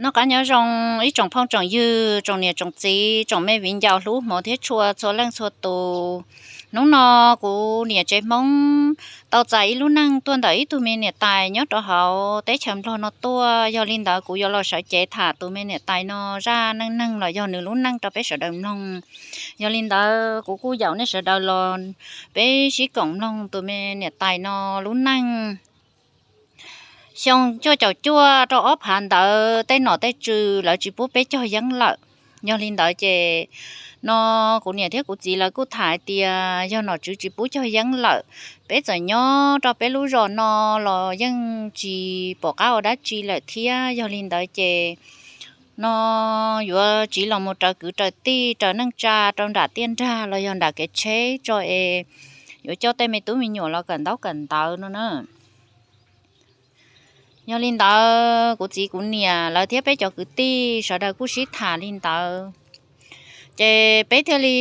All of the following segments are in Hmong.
Noj qab nyob zoo ib tsoom phooj tsoom ywg, tsoom niam tsoom txiv, tsoom me viv ncaus hlub hmov thiab tshua txhua leej txhua tus. Hnub no kuv niam tsev Hmoob tau txais ib lub neej tuaj ntawm ib tug me niam tais nyob rau hauv teb chaws Nplog no tuaj. Yog li ntawd kuv yuav los sawv cev tham tus me niam tais no zaj neej neeg los yog nws lub neej rau peb sawv daws mloog. Yog li ntawd kuv kuj yaum nej sawv daws los peb sib koom mloog tus me niam tais no lub neej. Xyoo cuaj caum cuaj rau ob phav ntawd tej nom tej tswv lawv tsis pub peb cog yeeb lawm. Yog li ntawd ces no kuv niam thiab kuv txiv lawv kuj tham hais tias yog nom tswv tsis pub cog yeeb lawm, peb txawm nyob rau peb lub zos no los yeej tsis pom qab ua dab tsi lawm thiab. Yog li ntawd ces no yuav tsiv los mus raws kwv raws tij, raws neej tsa rau nram tiaj nrag los yog nram kev tsheb tso es yuav coj tej me tub me nyuam los kawm ntaub kawm ntawv no na. Yog li ntawd kuv txiv kuv niam lawv thiab peb cov kwv tij sawv daws kuj sib tham li ntawd, ces peb thiaj li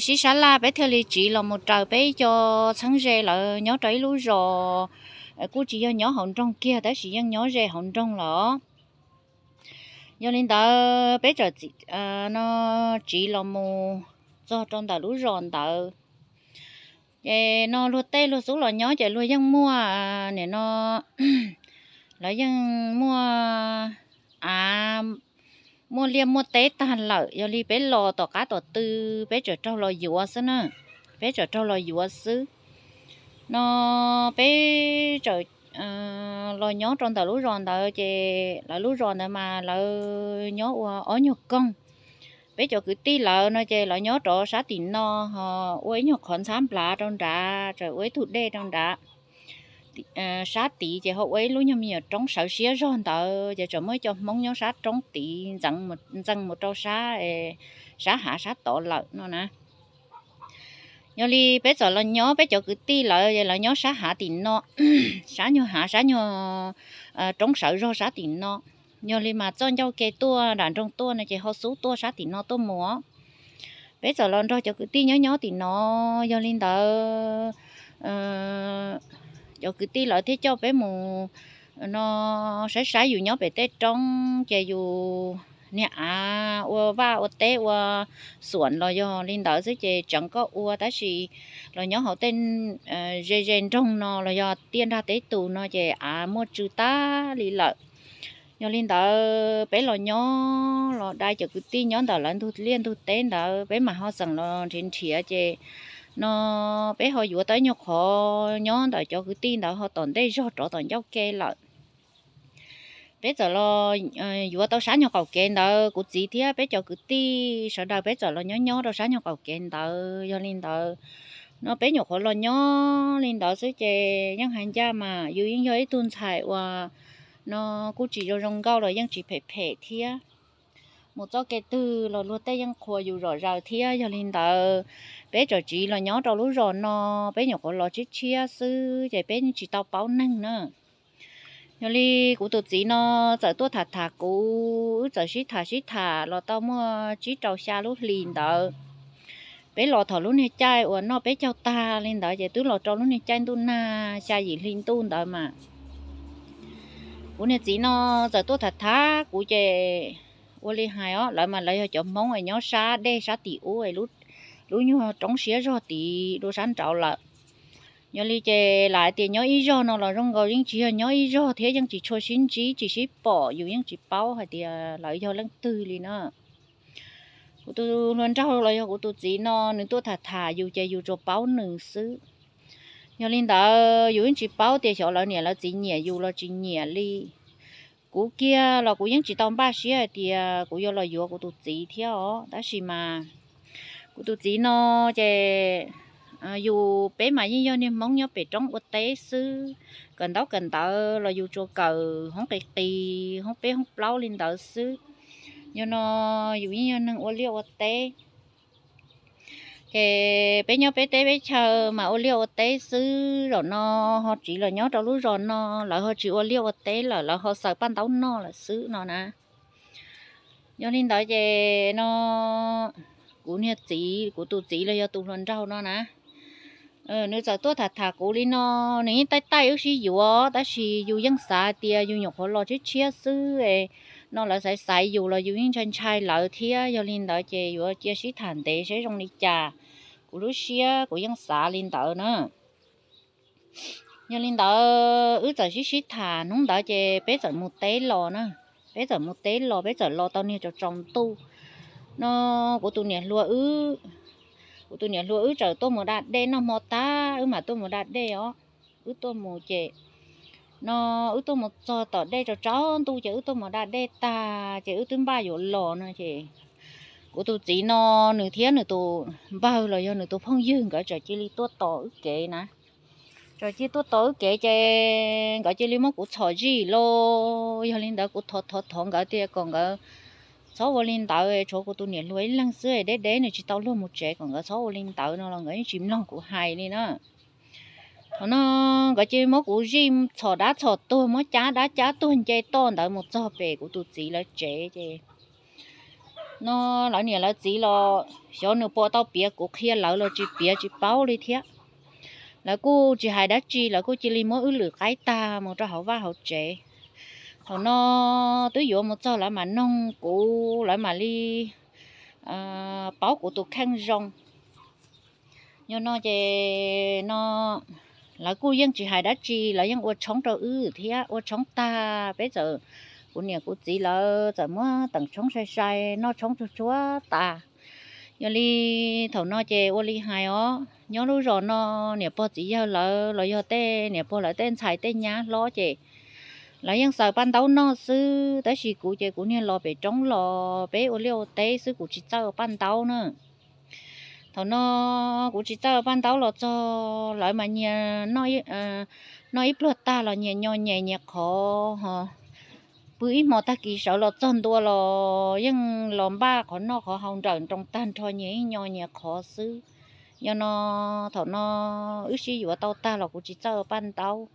sib sab laj, peb thiaj li tsiv los mus raws peb cov txheeb ze lawv nyob rau ib lub zos, kuj tsis yog nyob hauv nroog kiag tab sis yeej nyob ze hauv nroog los. Yog li ntawd peb txawm no tsiv los mus txog rau ntawm lub zos ntawd, ces no luag tej luag xub los nyob ces luag yeej muaj, nim no lawv yeej muaj av, muaj liaj muaj teb tag lawm. Yog li peb los tom qab tom tw peb tseem raug los yuav xwb na, peb tseem raug los yuav xwb. No peb tseem los nyob rau ntawm lub zos ntawd ces lawv lub zos ntawd mas lawv nyob ua ob nyuag koog. Peb cov kwv tij lawv no ces lawv nyob rov sab tim no, ho ua ib nyuag qhov ntxhab nplav rau nrad, tseem ua ib tug dej rau nrad. Sab tid ces ho ua ib lub nyuag me nyuam roob sawv siab zog ntawd ces tseem muaj ib co Hmoob nyob sab roob tid ntxeev mus rau sab, sab hav sab tod lawm no na. Yog li peb txawm los nyob, peb cov kwv tij lawv es lawv nyob sab hav tim no, sab nyuag hav sab nyuag roob sawv zog sab tim no. Yog li mas txoj ncauj ke tuaj nram nroog tuaj no ces ho xub tuaj sab tim no tuaj mus. Peb txawm los nrog cov kwv tij nyob nyob tim no, yog li ntawd cov kwv tij lawv thiaj coj peb mus no saib saib yus nyob pem tej roob ces yus niag av ua vaj ua teb ua xuam los yog li ntawd xwb ces tseev koj ua, tab sis los nyob hauv tej ze ze nroog no los yog tiaj nrag teb tus no ces av muaj tsw tag li lawm. Yog li ntawd peb los nyob los dai cov kwv tij nyob ntawm lawv ntug liaj ntug teb ntawd, peb mam ho txeem los nrhiav nrhiav ces no peb ho yuav tau ib nyuag qhov nyob ntawm cov kwv tij ntawd ho tom ntej zog rov tom ncauj ke lawm. Peb txawm los yuav tau sab nyuag qaum kev ntawd, kuv txiv thiab peb cov kwv tij sawv daws peb txawm los nyob nyob rau sab nyuag qaum kev ntawd. Yog li ntawd no peb nyuam qhuav los nyob li ntawd xwb ces yeej hais ncaj mas yus yeej yog ib tug ntxhais uas no kuj tsis zoo zoo nkauj los yeej tsis phem phem thiab. Mus txoj kev twg los luag tej yeej qhuas yus zom zaws thiab. Yog li ntawd peb txawm tsiv los nyob rau lub zos no, peb nyuam qhuav los tshiab tshiab xwb ces peb tsis tau paub neeg na. Yog li kuv tus txiv no txawm tuaj tham tham kuv, wb txawm sib tham sib tham los tau muaj tsib rau xya lub hlis ntawd. Peb los thaum lub niag caij uas noj peb caug tag li ntawd ces twb los rau lub niag caij ntuj nag xya yim hli ntuj ntawd mas kuv niag txiv no txawm tuaj tham tham kuv ces ua li hais os, lawv mas lawv yog cov Hmoob es nyob sab dej sab tim ub, lub nyuag roob siab zog tid dua sab nraud lawm. Yog li ces lam hais tias nyob ib zog no los zoo nkaus yeej tsis yog nyob ib zog thiab, yeej tsis tshua sib ntsib tsis sib pom, yus yeej tsis paub hais tias lawv yog leej twg li na. Kuv tus hluas nraug los yog kuv tus txiv no nws tuaj tham tham yus ces yus tsuas paub nws xwb. Yog li ntawd yus yeej tsis paub tias xyov lawv niam lawv txiv nyiam yus los tsis nyiam li. Kuv kiag los kuv yeej tsis tau npaj siab hais tias kuv yuav los yuav kuv tus txiv thiab os, tab sis mas kuv tus txiv no ces yus peb mas yeej yog niag Hmoob nyob pem roob ua teb xwb, kawm ntaub kawm ntawv los yus tsuas kawm hoob qis qis hoob peb hoob plaub li ntawd xwb. Yog no yus yeej yog neeg ua liaj ua teb, ces peb nyob peb teb peb chaw mas ua liaj ua teb xwb, zaum no ho tsiv los nyob rau lub zos no lawv ho tsis ua liaj ua teb lawm, lawv ho xaws paj ntaub noj lawm xwb no na. Yog li ntawd ces no kuv niag txiv, kuv tus txiv los yog tus hluas nraug no na, nws txawm tuaj tham tham kuv li no, nws yeej taij taij wb sib yuav, tab sis yus yeej xav hais tias yus nyuam qhuav los tshiab tshiab xwb es no lawv xaiv xaiv yus los yus yeej ntshai ntshai lawv thiab. Yog li ntawd ces yuav cia sib tham ntev seb zoo li cas. Kuv lub siab kuv yeej xav li ntawd na. Yog li ntawd wb txawm sib sib tham hnub ntawd ces peb txawm mus teb los na. Peb txawm mus teb los, peb txawm los tau niag tsaus tsaus ntuj no. Kuv tus niam hluas wb, kuv tus niam hluas wb txawm tuaj mus da dej noj hmo tag, wb mam tuaj mus da dej os. Wb tuaj mus ces no, wb tuaj mus txog tom dej tsaus tsaus ntuj ces wb tuaj mus da dej tag ces wb twb npaj yuav los no ces kuv tus txiv no, nws thiab nws tus npawg los yog nws tus phooj ywg nkawd txawm cia li tuaj tos wb kev na. Txawm cia li tuaj tos wb kev ces nkawd cia li muab kuv txhom zij los. Yog li ntawd kuv thov thov thov nkawd tias kom nkawd txhob ua li ntawd, tshuav kuv tus niam hluas ib leeg xwb, deb deb nws tsis tau luag mus tsev, kom nkawd txhob ua li ntawd no los nkawd yeej tsis mloog kuv hais li na. Thaum no nkawd cia li muab kuv zij txhom dab txhom tuag, muab cab dab cab tuag nce toj ntawd mus txog pem kuv tus txiv lawv tsev ces no lawv niam lawv txiv los xyov nws puas tau piav kuv, qhia lawv los tsis piav tsis paub li thiab. Lawv kuj tsis hais dab tsi, lawv kuj cia li muab wb lwm qaib tag mus rau hauv vaj hauv tsev. Thaum no twb yuav mus txog lawv mam noog kuv, lawv mam li paub kuv tus kheej zoo. Yog no ces no lawv kuj yeej tsis hais dab tsi, lawv yeej ua tshoob rau wb thiab. Ua tshoob tag peb txawm, kuv niam kuv txiv lawv txawm muab teem tshoob sai sai, noj tshoob tsuag tsuag tas. Yog li thaum no ces ua li hais os, nyob lub zos no niam pog txiv yawg lawv los yog tej niam pog lawv tej ntxhais tej nyab hlob ces lawv yeej xaws paj ntaub noj xwb, tab sis kuv ces kuv niag los pem roob los peb ua liaj ua teb xwb, kuv tsis txawj ua paj ntaub na. Thaum no kuv tsis txawj ua paj ntaub los txog lawv mas nyias noj ib pluag tag los nyias nyo nyem nyias qhov, pw ib hmo tag kis sawv los txog ntua los yeej los npaj qhov noj qhov haus nrawm nroos tag nrho, nyias yeej nyo nyias qhov xwb. Yog no thaum no wb sib yuav tau tag los kuv tsis txawj ua paj ntaub.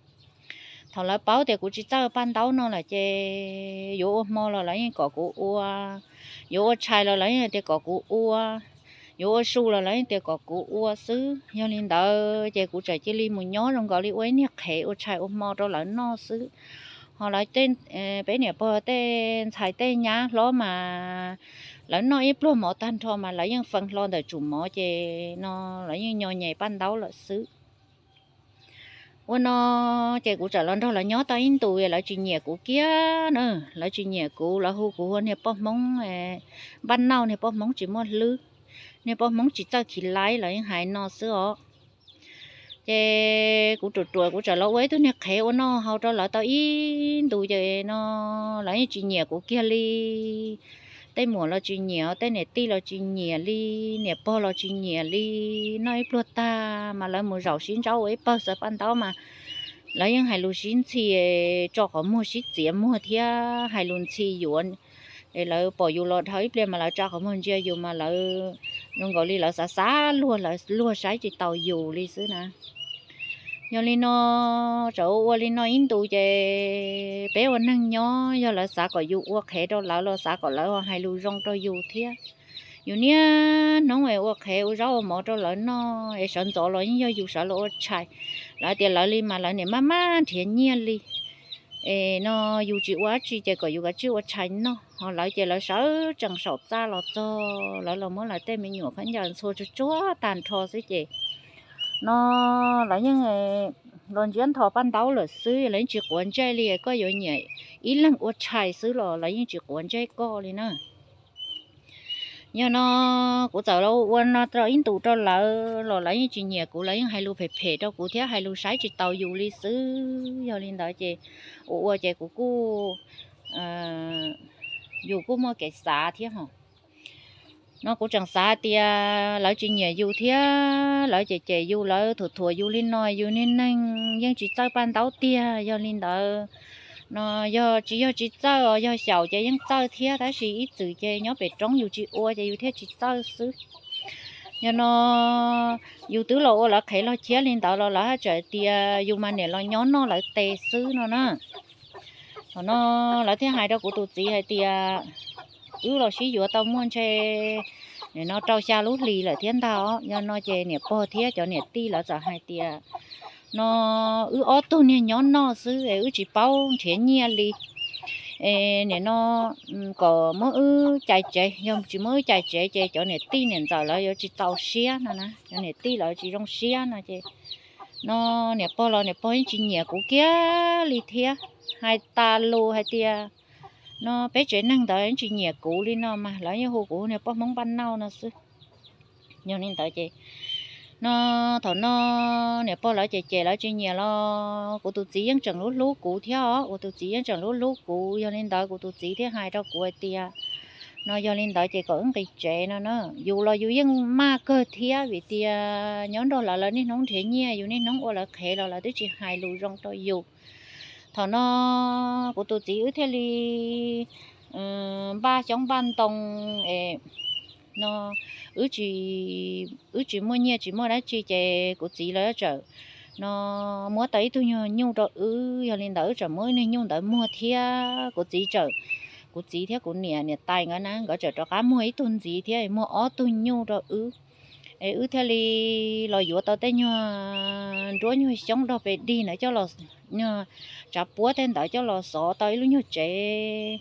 Thaum lawv paub tias kuv tsis txawj ua paj ntaub no lawm ces yuav ua hmo los lawv yeej kom kuv ua, yuav ua tshais los lawv yeej hais tias kom kuv ua, yuav ua su los lawv yeej tias kom kuv ua xwb. Yog li ntawd ces kuv txawm cia li mus nyob zoo nkaus li ua ib niag qhev ua tshais ua hmo rau lawv noj xwb. Ho lawv tej, peb niam pog tej ntxhais tej nyab hlob mas lawv noj ib pluag mov tag nrho mas lawv yeej fees hlo ntawm tsum mov ces no lawv yeej nyo nyem paj ntaub lawm xwb. Ua no ces kuv txawm los nrog lawv nyob tau ib ntus, lawv tsis nyiam kuv kiag na. Lawv tsis nyiam kuv, lawv hu kuv ua niag poj Hmoob npaj nauj, niag poj Hmoob tsis muaj hlwb, niag poj Hmoob tsis txawj khiv laib, lawv yeej hais no xwb os. Ces kuv ruam ruam kuv txawm los ua ib tug niag qhev ua noj haus rau lawv tau ib ntus ces no lawv yeej tsis nyiam kuv kiag li. Tej muam los tsis nyiam, tej niam tij los tsis nyiam li, niam pog los tsis nyiam li. Noj ib pluag tag mas lawv mus zaum sib ntsab ua ib pawg xaws paj ntaub mas lawv yeej hais lus sib ntxhi, tso qhov muag sib txiav muag thiab hais lus ntxhi yuav. Es lawv pom yus los dhau ib pliag mas lawv tsa qhov muag ntsia yus mas lawv zoo nkaus li lawv xav xav luag, lawv luag saib tsis taus yus li xwb na. Yog li no txawm ua ua li no ib ntus ces peb ua neeg nyob yog lawv xav kom yus ua qhev rau lawv los xav kom lawv hais lus zoo rau yus thiab. Yus niaj hnub es ua qhev ua zaub ua mov rau lawv noj es sawv ntxov los yeej yog yus sawv los ua tshais. Lawv tias lawv li mas lawv niam maj maj nrhiav nyiaj li. Es no yus tsis ua dab tsi ces kom yus kav tsij ua tshais noj, ho lawv ces lawv sawv tsees saum txaj los txog lawv los muab lawv tej me nyuam khaub ncaws ntxhua tsuag tsuag tag nrho xwb ces no lawv yeej los ntsiab ntho paj ntaub lawm xwb, lawv yeej tsis quav ntsej li. Koj yuav nyiam ib leeg ua tshais xwb los lawv yeej tsis quav ntsej koj li na. Yog no kuv txawm los ua no rau ib ntus rau lawv los lawv yeej tsis nyiam kuv, lawv yeej hais lus phem phem rau kuv thiab hais lus saib tsis taus yus li xwb. Yog li ntawd ces ua ua ces kuv kuj, yus kuj muaj kev xav thiab ho. No kuv tseem xav tias lawv tsis nyiam yus thiab lawv cem cem yus, lawv thuam thuam yus li no, yus niag neeg yeej tsis txawj paj ntaub tiag. Yog li ntawd no yog tsis yog tsis txawj os, yog xyaum ces yeej txawj thiab, tab sis ib txwm ces nyob pem roob yus tsis ua ces yus thiaj tsis txawj xwb. Yog no yus twb los ua lawv qhev log chiab li ntawd los lawv haj tseem tias yus mas niam los nyob noj lawv tes xwb no na. Thaum no lawv thiaj hais rau kuv tus txiv hais tias wb los sib yuav tau muaj ntshe nim no rau xya lub hlis lawm thiab ntag os. Yog no ces niam pog thiab cov niam tij lawv txawm hais tias no wb ob tug niag nyob noj xwb es wb tsis paub nrhiav nyiaj li. Es nim no kom muab wb cais tsev, yog tsis muab wb cais tsev ces cov niam tij niam ntxawm lawv yuav tsis txaus siab no na, cov niam tij lawv tsis zoo siab no ces no niam pog los niam pog yeej tsis nyiam kuv kiag li thiab. Hais tas lus hais tias no peb tsev neeg ntawd yeej tsis nyiam kuv li no mas lawv yeej hu kuv niag poj Hmoob Npaj Nauj no xwb. Yog li ntawd ces no thaum no niam pog lawv ces ces lawv tsis nyiam los kuv tus txiv yeej tseem hlub hlub kuv thiab os, kuv tus txiv yeej tseem hlub hlub kuv. Yog li ntawd kuv tus txiv thiaj hais rau kuv hais tias no yog li ntawd ces kom wb nqis tsev no na. Yus los yus yeej maj kawg thiab vim tias nyob nrog lawv, lawv niaj hnub nrhiav nyiaj, yus niaj hnub ua lawv qhev los lawv twb tsis hais lus zoo rau yus. Thaum no kuv tus txiv wb thiaj li npaj xyoob npaj ntoo es no wb tsis muaj nyiaj tsis muaj dab tsi ces kuv txiv lawv txawm no muab tau ib tug nyuag nyuj rau wb. Yog li ntawd wb txawm muab ib niag nyuj ntawd muag thiab kuv txiv txawm, kuv txiv thiab kuv niam niam tais nkawd na nkawd txawm rov qab muag ib tug ntxiv thiab muag ob tug nyuj rau wb. Es wb thiaj li los yuav tau tej nyuag nruab nyuag xyoob dog pes dig ntawd coj los, nyuag tsav puab tej ntawd coj los xov tau ib lub nyuag tsev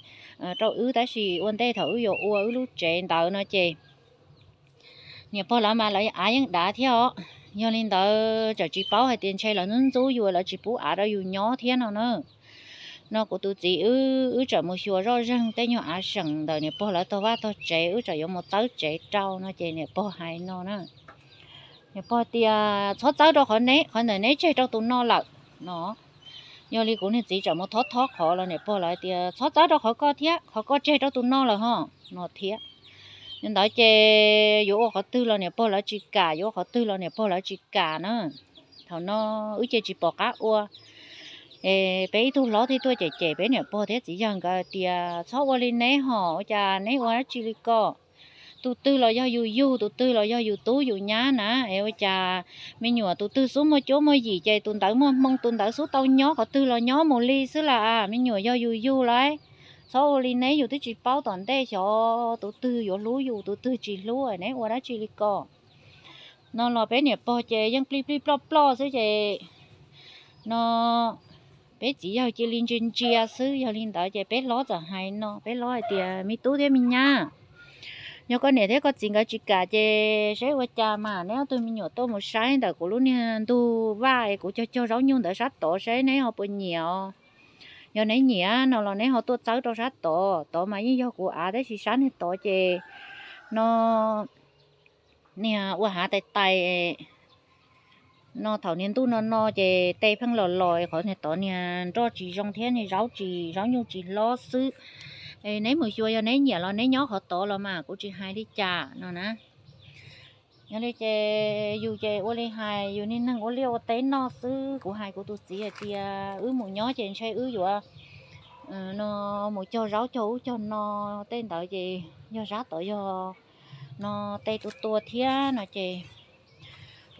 rau wb. Tab sis ua ntej thaum wb yuav ua wb lub tsev ntawd no ces niam pog lawv mas lawv av yeej dav thiab os. Yog li ntawd txawm tsis paub hais tias ntshe lawv ntxub ntxub yus lawv tsis pub av rau yus nyob thiab no na. No kuv tus txiv wb, wb txawm mus xyuas zoj zeeg tej nyuag av seem ntawm niam pog lawv tog vaj tog tsev, wb txawm yuav mus txawb tsev rau no ces niam pog hais no na, niam pog tias txhob txawb rau qhov neb, qhov ntawm neb tseg rau tus no lawm no. Yog li kuv niag txiv txawm mus thob thob qhov los niam pog lawv tias txhob txawb rau qhov koj thiab, qhov koj tseg rau tus no lawm ho no thiab. Li ntawd ces yuav ua qhov twg los niam pog lawv tsis kam, yuav ua qhov twg los niam pog lawv tsis kam na. Thaum no wb ces tsis pom qab ua. Es peb ib tug hlob thiaj tuaj cem cem peb niam pog thiab txiv yawg nkawd tias txhob ua li neb hos, ua cas neb ua dab tsi li ko? Tus twg los yog yus yug, tus twg los yog yus tub yus nyab na. Es ua cas me nyuam tus twg xub muaj cuab muaj yim ces tus ntawd muaj hmoo, tus ntawd xub tau nyob qhov twg los nyob mus li xwb las. Me nyuam yog yus yug lauj, txhob ua li neb, yus twb tsis paub tom ntej xyov tus twg yuav hlub yus tus twg tsis hlub, neb ua dab tsi li ko? No los peb niam pog ces yeej plij plij ploj ploj xwb ces no peb txiv yawg cia li ntsia ntsia xwb. Yog li ntawd ces peb hlob txawm hais no, peb hlob hais tias me tub thiab me nyab, yog koj niam thiab koj txiv nkawd tsis kam ces saib ua cas mas neb ob tug me nyuam tuaj mus saib ntawm kuv lub niag ntug vaj es kuv cog cog zaub nyuj ntawd sab tod saib neb ho puas nyiam os. Yog neb nyiam no los neb ho tuaj txawb rau sab tod, tod mas yeej yog kuv av tab sis sab niag tod ces no niag ua hav tais tais no thaum niag ntuj no no ces tej pheej los los qhov niag tod niag nroj tsis zoo thiab niag zaub tsis, zaub nyuj tsis hlob xwb. Neb mus xyuas yog neb nyiam los neb nyob qhov tod los mas kuv tsis hais li cas no na. Yog li ces yus ces ua li hais yus niag neeg ua liaj ua teb noj xwb, kuv hais kuv tus txiv hais tias wb mus nyob ces ntshe wb yuav no mus cog zaub cog ub cog no tej ntawd ces yog sab tod yog no tej tua tua thiab no ces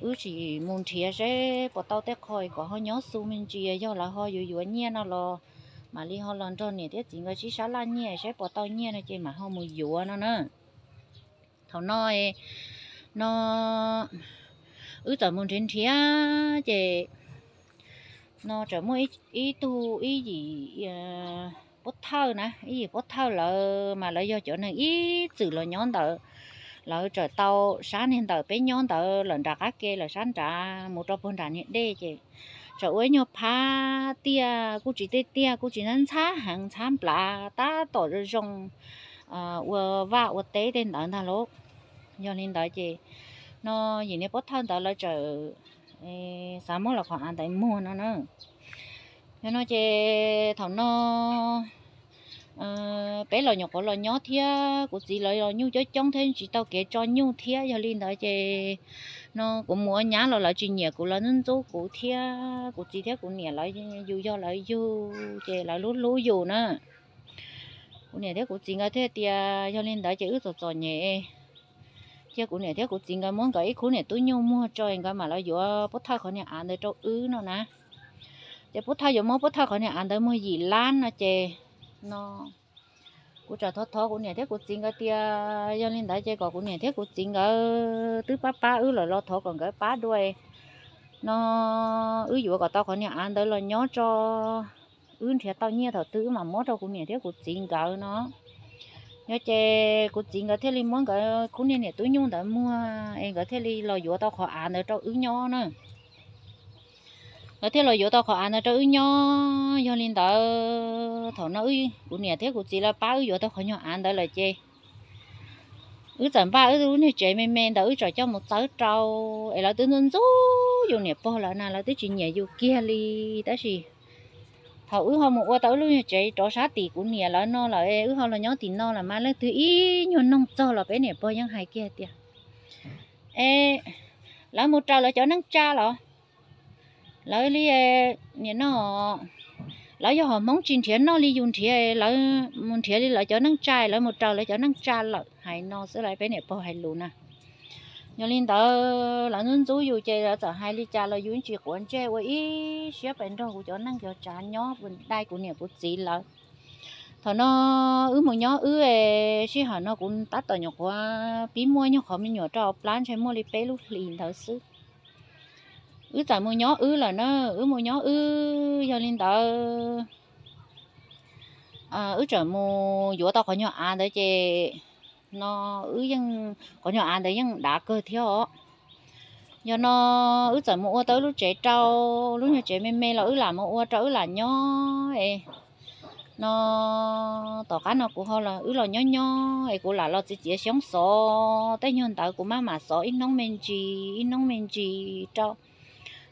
wb sim mus nrhiav seb puas tau tej qho kom ho nyob xu me ntsis, yog lawv ho yuav yuav nyiaj no los mam li ho los nrog niam thiab txiv nkawd sib sab laj nyiaj seb puas tau nyiaj no ces mam ho mus yuav no na. Thaum no no wb txawm mus nrhiav nrhiav ces no txawm muaj ib tug ib yim pub thawj na, ib yim pub thawj lawv mas lawv yog cov neeg ib txwm los nyob ntawd, lawv txawm tau sab niag ntawm peb nyob ntawd lawm nram qab ke lawm sab nrad mus rau puag nram niag dej ces txawm ua ib nyuag phab tiaj kuj tsis tiaj tiaj kuj tsis ntxhab ntxhab heev ntxhab nplav tab tom zoo zoo ua vaj ua teb tej ntawd ntag lauj. Yog li ntawd ces no yim niag pub thawj ntawd lawv txawm xav muab lawv qhov av ntawd muag no na. Yog no ces thaum no peb los nyuam qhuav los nyob thiab kuv txiv lawv los nyuj coob coob thiab tsis tau kev tso nyuj thiab. Yog li ntawd ces no kuv mus ua nyab los lawv tsis nyiam kuv, lawv ntxub ntxub kuv thiab kuv txiv thiab kuv niam lawv, yus yog lawv yug ces lawv hlub hlub yus na. Kuv niam thiab kuv txiv nkawd thiaj tias yog li ntawd ces wb txom txom nyem, cia kuv niam thiab kuv txiv nkawd muab nkawd ib khub niam tub nyuj muag tso nkawd mam los yuav pub thawj qhov niag av ntawd rau wb no na. Ces pub thawj yuav muab pub thawj qhov niag av ntawd muag yim lab no ces no kuv txawm thov thov kuv niam thiab kuv txiv nkawd tias yog li ntawd ces kom kuv niam thiab kuv txiv nkawd twb pab pab wb lawm los thov kom nkawd pab dua no wb yuav kom tau qhov niag av ntawd los nyob tso wb nrhiav tau nyiaj thaum twg wb mam muab rau kuv niam thiab kuv txiv nkawd no. Yog ces kuv txiv nkawd thiaj li muab nkawd khub niag niam tub nyuj ntawd muag es nkawd thiaj li los yuav tau qhov av ntawd rau wb nyob na. Nkawd thiaj los yuav tau qhov av ntawd rau wb nyob. Yog li ntawd thaum no kuv niam thiab kuv txiv lawv pab wb yuav tau qhov nyuag av ntawd lawm ces wb txawm npaj wb lub niag tsev me me ntawd wb txawm coj mus txawb rau, es lawv twb ntxub ntxub yus niam pog lawv na, lawv twb tsis nyiam yus kiag li. Tab sis thaum wb ho mus ua tau wb lub niag tsev rov sab tim kuv niam lawv no lawm, wb ho los nyob tim no lawm mas leej twg ib nyuag noog txog los peb niam pog yeej hais kiag tias, e, lawv mus raws lawv cov neej tsa los lawv li, nim no lawv yog hom Hmoob tsis nrhiav noj li yus nrhiav, lawv mus nrhiav li lawv cov neej tsa, lawv mus raws lawv cov neej tsa lawm. Hais no xwb los peb niam pog hais lus na. Yog li ntawd lawv ntxub ntxub yus ces lawv txawm hais li cas los yus tsis quav ntsej, ua ib siab pes nrog kuv cov neej cov tsav nyob dai kuv niam kuv txiv lawv. Thaum no wb mus nyob wb, sij hawm no kuv tab tom nyuam qhuav pib muaj nyuag qhov me nyuam rau plab, ntshe muaj li peb lub hlis ntawd xwb. Wb txawm mus nyob wb lawm na, wb mus nyob wb. Yog li ntawd wb txawm mus yuav tau qhov nyuag av ntawd ces no wb yeej, qhov nyuag av ntawd yeej dav kawg thiab os. Yog no wb txawm mus ua tau wb lub tsev rau, lub nyuag tsev me me los wb lam mus ua rau wb lam nyob es no tom qab no kuv ho los wb los nyob nyob es kuv lam los txiav txiav xyoob xov tej nyuag ntawd, kuv maj mam xov ib hnub me ntsis ib hnub me ntsis rau.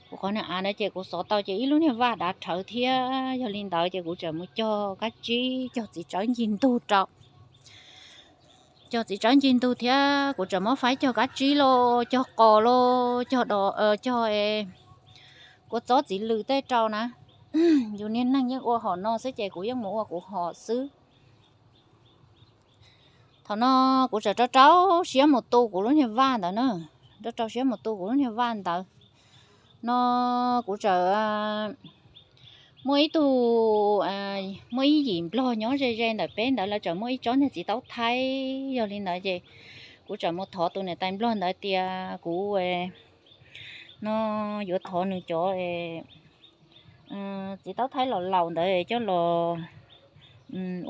Kuv qhov niag av ntawd ces kuv xov tau ces ib lub niag vaj dav rhawv thiab. Yog li ntawd ces kuv txawm mus cog kab tsib, cog txiv tsawb ncig ntug rau. Cog txiv tsawb ncig ntug thiab kuv txawm muab faib cog kab tsib los cog qos los cog, cog kua txob txiv lws tej rau na. Yus niag neeg yeej ua hom no xwb ces kuv yeej mus ua kuv hom xwb. Thaum no kuv txawm rau rau siab mus tu kuv lub niag vaj ntawd na, rau rau siab mus tu kuv lub niag vaj ntawd no kuv txawm muaj ib tug, muaj ib yim nplog nyob ze ze ntawm peb ntawd, lawv txawm muaj ib tsob niag txiv taub thaib. Yog li ntawd ces kuv txawm mus thov tus niam tais nplog ntawd tias kuv no yuav thov nws cov txiv taub thaib los laus ntawd coj los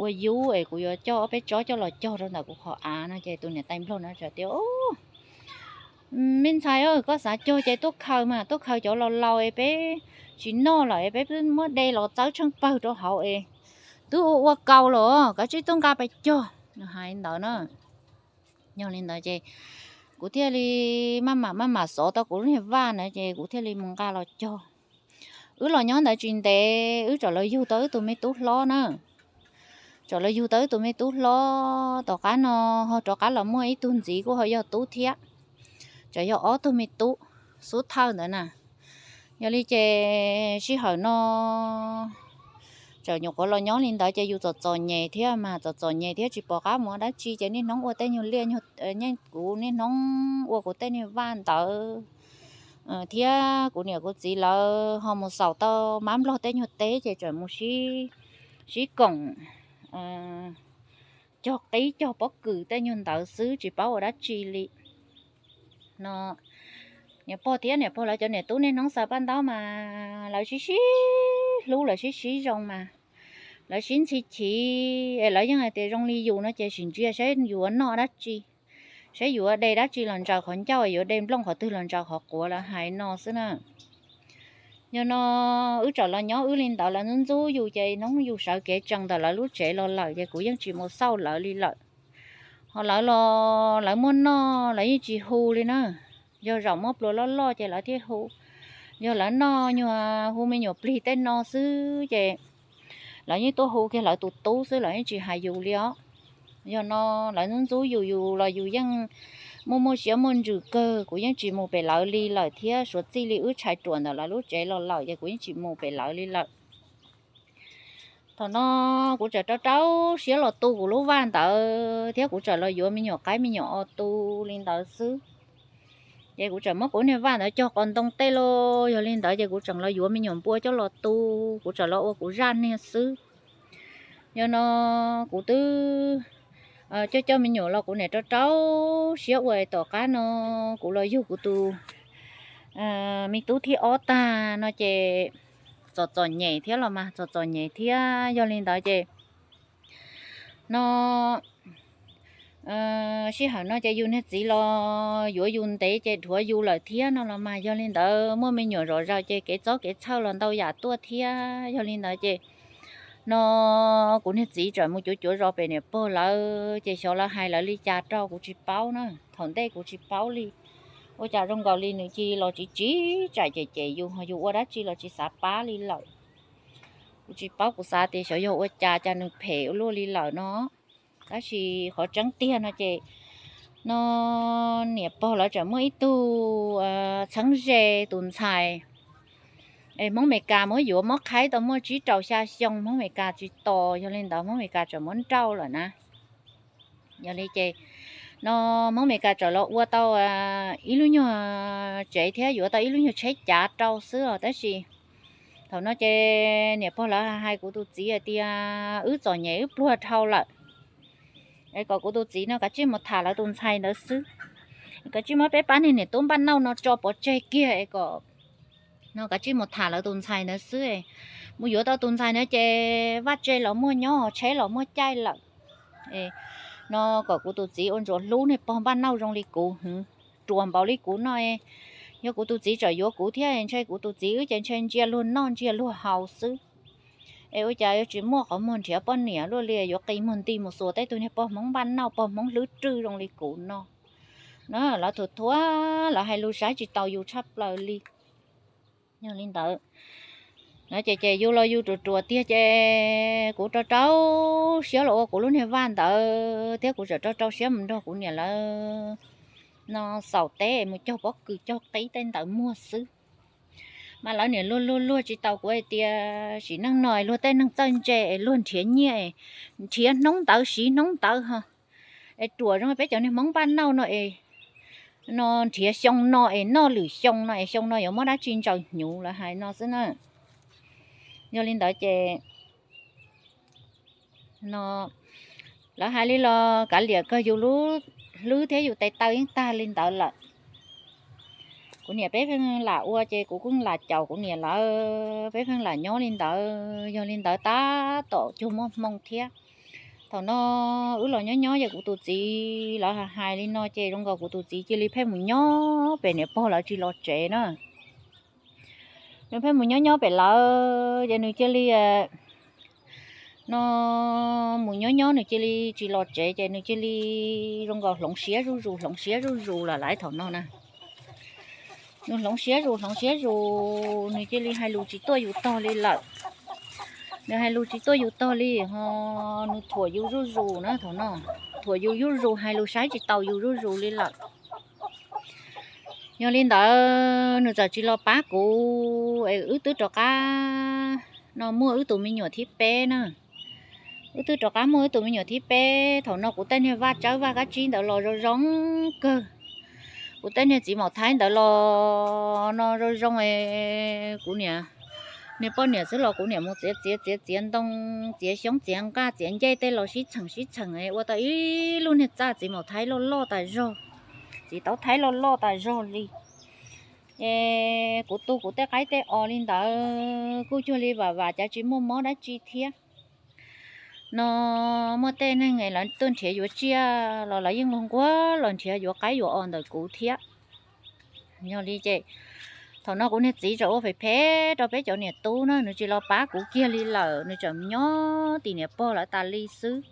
ua yub es kuv yuav coj ob peb tsob coj los cog rau ntawm kuv qhov av no ces tus niam tais nplog no txawm tias, me ntxhais, koj xav cog ces tuaj khaws mas, tuaj khaws cov los laus es peb tsis noj lawm es peb muab de los txawb tsheej pawg rau hauv es twb ua ua kaus los, koj tsis tuaj nqa pais cog. Nws hais ntawd na. Yog li ntawd ces kuv thiaj li maj mam maj mam xov tau kuv lub niag vaj ntawd ces kuv thiaj li mus nqa los cog. Wb los nyob ntawd tsis ntev wb txawm los yug tau wb tus me tub hlob na. Txawm los yug tau wb tus me tub hlob, tom qab no ho rov qab los muaj ib tug ntxiv kuj ho yog tub thiab. Txawm yog ob tug me tub xub thawj ntawd na. Yog li ces sij hawm no txawm nyuam qhuav los nyob li ntawd ces yus txom txom nyem thiab mas, txom txom nyem thiab tsis pom qab mus ua dab tsi ces niaj hnub ua tej nyuag liaj, kuv niaj hnub ua kuv tej niag vaj ntawd thiab kuv niam kuv txiv lawv ho mus xaus tau mab nplog tej nyuag teb ces txawm mus sib koom cog qib cog pob kws tej nyuag ntawd xwb, tsis paub ua dab tsi li no. Niam pog thiab niam pog lawv cov niam tub niaj hnub xaws paj ntaub mas lawv sib sib hlub, lawv sib sib zoo mas, lawv sib ntxhi chiv es lawv yeej hais tias zoo li yus no ces sim ntsia saib yuav noj dab tsi, saib yuav de dab tsi los ntsaws qhov ncauj, yuav de nplooj qhov twg los ntsaws qhov quav, lawv hais no xwb na. Yog no wb txawm los nyob wb li ntawd, lawv ntxub ntxub yus ces hnub yus sawv kev tsees ntawm lawv lub tsev los lawm ces kuv yeej tsis mus xauj lawv li lawm. Ho lawv los lawv muaj noj lawv yeej tsis hu li na. Yog zaum muaj pluas loj loj ces lawv thiaj hu. Yog lawv noj nyuag hu me nyuam plig tej no xwb ces lawv yeej tuaj hu kiag lawv tus tub xwb, lawv yeej tsis hais yus li os. Yog no lawv ntxub ntxub yus, yus los yus yeej muaj muaj siab muaj ntsws kawg, kuv yeej tsis mus pem lawv li lawm thiab. Suav txij li wb tshais ruam ntawm lawv lub tsev los lawm ces kuv yeej tsis mus pem lawv li lawm. Thaum no kuv txawm rau rau siab los tu kuv lub vaj ntawd thiab kuv txawm los yuav me nyuam qaib me nyuam os tu li ntawd xwb. Ces kuv txawm muab kuv niag vaj ntawd cog qos ntoo tej los yog li ntawd ces kuv txawm los yuav me nyuam npua coj los tu, kuv txawm los ua kuv zaj niag xwb. Yog no kuv twb coj coj me nyuam los kuv niam rau rau siab ua, tom qab no kuv los yug kuv tus me tub thib ob tag no ces txom txom nyem thiab los mas txom txom nyem thiab. Yog li ntawd ces no sij hawm no ces yus niag txiv los yuav yus ntev ces dhuav yus lawm thiab no los mas. Yog li ntawd muaj me nyuam zom zaws ces kev txob kev txhawj los ntau yam tuaj thiab. Yog li ntawd ces no kuv niag txiv txawm mus cuav cuav zos pem niam pog lawv ces xyov lawv hais lawv li cas rau kuv tsis paub na. Thaum ntej kuv tsis paub li, ua cas zoo nkaus li nws cia li los tsis tsis tsam cem cem yus, ho yus ua dab tsi los tsis xav pab li lawm. Kuv tsis paub, kuv xav tias xyov yog ua cas cas nws phem ua luaj li lawm no. Tab sis qhov tseeb tiag no ces no niam pog lawv txawm muaj ib tug txheeb ze tus ntxhais es Hmoob Meskas muab yuav mob qhaib tau muaj tsib rau xya xyoo, Hmoob Meskas tsis tos, yog li ntawd Hmoob Meskas txawm muab nrauj lawm na. Yog li ces no Hmoob Meskas txawm los ua tau ib lub nyuag tsev thiab yuav tau ib lub nyuag tsheb cav rau xwb os. Tab sis thaum no ces niam pog lawv hais kuv tus txiv hais tias wb txom nyem wb pluag dhau lawm, es kom kuv tus txiv no kav tsij mus tham lawv tus ntxhais ntawd xwb, kav tsij muab peb pab niag niam tub npaj nauj no tso pov tseg kiag es kom no kav tsij mus tham lawv tus ntxhais ntawd xwb. Mus yuav tau tus ntxhais ntawd ces vaj tse los muaj nyob, tsheb los muaj caij lawm. No kom kuv tus txiv ua ntsuas hlub niag pog npaj nauj zoo li kuv, ruam npaum li kuv no. Yog kuv tus txiv txawm yuav kuv thiab ntshe kuv tus txiv wb ces ntshe ntsia luag noj ntsia luag haus xwb. Es ua cas yuav tsis muaj qhov muag nrhiav poj niam luaj li, yuav qi muag nti mus xuas tej tug niag pog Hmoob npaj nauj pog Hmoob hlwb rwj zoo li kuv no. No lawv thuam thuam, lawv hais lus saib tsis taus yus tshaj plaws li. Yog li ntawd no ces ces yus los yus ruam ruam tiag ces kuv rau rau siab los ua kuv lub niag vaj ntawd thiab kuv txawm rau rau siab mus nrog kuv niam lawv no xaus teb mus cog pob kws cog qib tej ntawd muag xwb. Mas lawv niam luag luag luag tsis tau kuv hais tias sim neej no luag tej neeg txawj ntse es luag nrhiav nyiaj, nrhiav hnub ntawd siv hnub ntawd ho. Es ruam zoo peb cov niag Hmoob npaj nauj no es no nrhiav xyoo no es noj lwm xyoo no es xyoo no yuav muab dab tsi ntsaws hnyuv lawv hais no xwb na. Yog li ntawd ces no lawv hais li los kav liam kawg, yus lub hlwb thiab yus tes taw yeej tag li ntawd lawm. Kuv niam peb pheej lam ua ces kuv kuj lam caum kuv niam lawv, peb pheej lam nyob li ntawd. Yog li ntawd tab tom cuag muaj hmoo thiab. Thaum no wb los nyob nyob ces kuv tus txiv lawv hais li no ces zoo nkaus kuv tus txiv cia li pheej mus nyob pem niam pog lawv tsis los tsev na. Nws pheej mus nyob nyob pem lawv ces nws cia li no mus nyob nyob nws cia li tsis los tsev ces nws cia li zoo nkaus hloov siab zuj zus hloov siab zuj zus lawm lawv thaum no na. Nws hloov siab zus hloov siab zus, nws cia li hais lus tsis tuaj yus tog li lawm. Nws hais lus tsis tuaj yus tog li ho nws thuam yus zuj zus na thaum no. Thuam yus zuj zus, hais lus saib tsis taus yus zuj zus li lawm. Yog li ntawd nws txawm tsis los pab kuv es wb twb rov qab no muaj wb tus me nyuam thib peb na. Wb twb rov qab muaj wb tus me nyuam thib peb, thaum no kuv tej niag vaj tsawb vaj kab tsib ntawd los zoo zoo kawg. Kuv tej niag txiv maum thaib ntawd los no zoo zoo es kuv niam, niag poj niam xwb los kuv niam mus txiav txiav txiav txiav ntoo, txiav xyoob txiav nqaj txiav ncej tej los sib txheem sib txheem es ua tau ib lub niag txaj txiv maum thaib loj loj tas zog, txiv taub thaib loj loj tas zog li. Es kuv tu kuv tej qaib tej os li ntawd kuj cuag li vam vam cas tsis muaj mob dab tsi thiab. No muaj tej neeg lawv tuaj nrhiav yuav tsiaj los lawv yeej los nquag los nrhiav yuav qaib yuav os ntawm kuv thiab. Yog li ces thaum no kuv niag txiv txawm ua phem phem rau peb cov niam tub na, nws tsis los pab kuv kiag li lawm, nws tseem nyob tim niam pog lawv tas li xwb.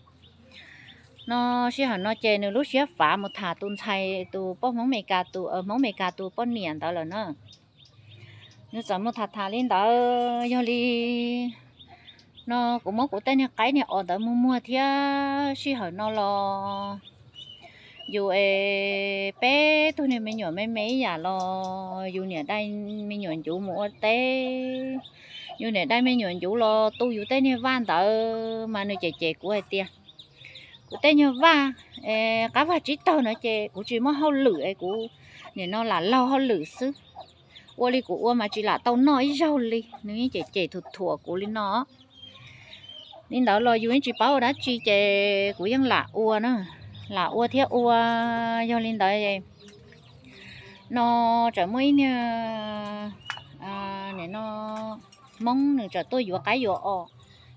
No sij hawm no ces nws lub siab fav mus tham tus ntxhais tus poj Hmoob Meskas tus, Hmoob Meskas tus poj niam ntawd lawm na. Nws txawm mus tham tham li ntawd, yog li no kuv muab kuv tej niag qaib niag os ntawd mus muag thiab. Sij hawm no los yus es peb tug niag me nyuam me me ib yam los yus niam dai me nyuam ncuv mus ua teb, yus niam dai me nyuam ncuv los tu yus tej niag vaj ntawd mas nws cem cem kuv hais tias kuv tej niag vaj, qab vaj tsib taug no ces kuv tsis muaj hauj lwm es kuv nim no lam laug hauj lwm xwb, ua li kuv ua mas tsis lam tau noj ib zaug li. Nws yeej cem cem thuam thuam kuv li no. Li ntawd los yus yeej tsis paub ua dab tsi ces kuv yeej lam ua na, lam ua thiab ua. Yog li ntawd no tseem muaj ib niag, nim no Hmoob nws txawm tuaj yuav qaib yuav os,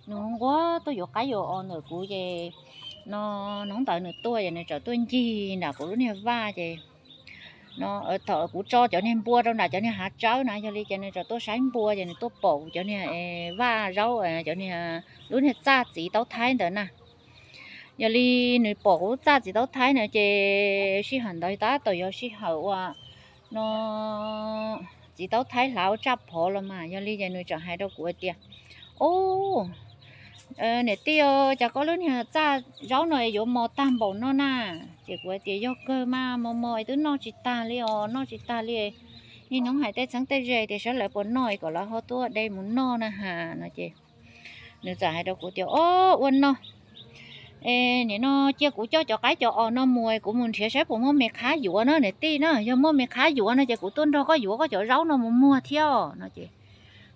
nws nquag tuaj yuav qaib yuav os ntawm kuv ces no hnub ntawd nws tuaj ces nws txawm tuaj ncig nram kuv lub niag vaj ces no thaum kuv tso cov niag npua rau nram cov niag hav tsawb na, yog li ces nws txawm tuaj saib npua ces nws tuaj pom kuv cov niag vaj zaub, cov niag lub niag txaj txiv taub thaib ntawd na. Yog li nws pom kuv txaj txiv taub thaib na ces sij hawm ntawd tab tom yog sij hawm uas no txiv taub thaib hlav ua tsaj phov los mas, yog li ces nws txawm hais rau kuv hais tias, Ub, niam tij, cas koj lub niag txaj zaub no yuav mos tag npaum no na? Ces kuv hais tias, Yog kawg mas, mos mos twb noj tsis tag li os, noj tsis tag li. Niaj hnub hais tej txheeb tej ze tias saib lawv puas noj kom lawv ho tuaj de mus noj na has no ces nws txawm hais rau kuv tias, Ob, ua no nim no cia kuv coj cov qaib cov os no mus, kuv mus nrhiav saib puas muaj me qhab yuav na niam tij na. Yog muaj me qhab yuav no ces kuv tuaj nrog koj yuav koj cov zaub no mus muag thiab no ces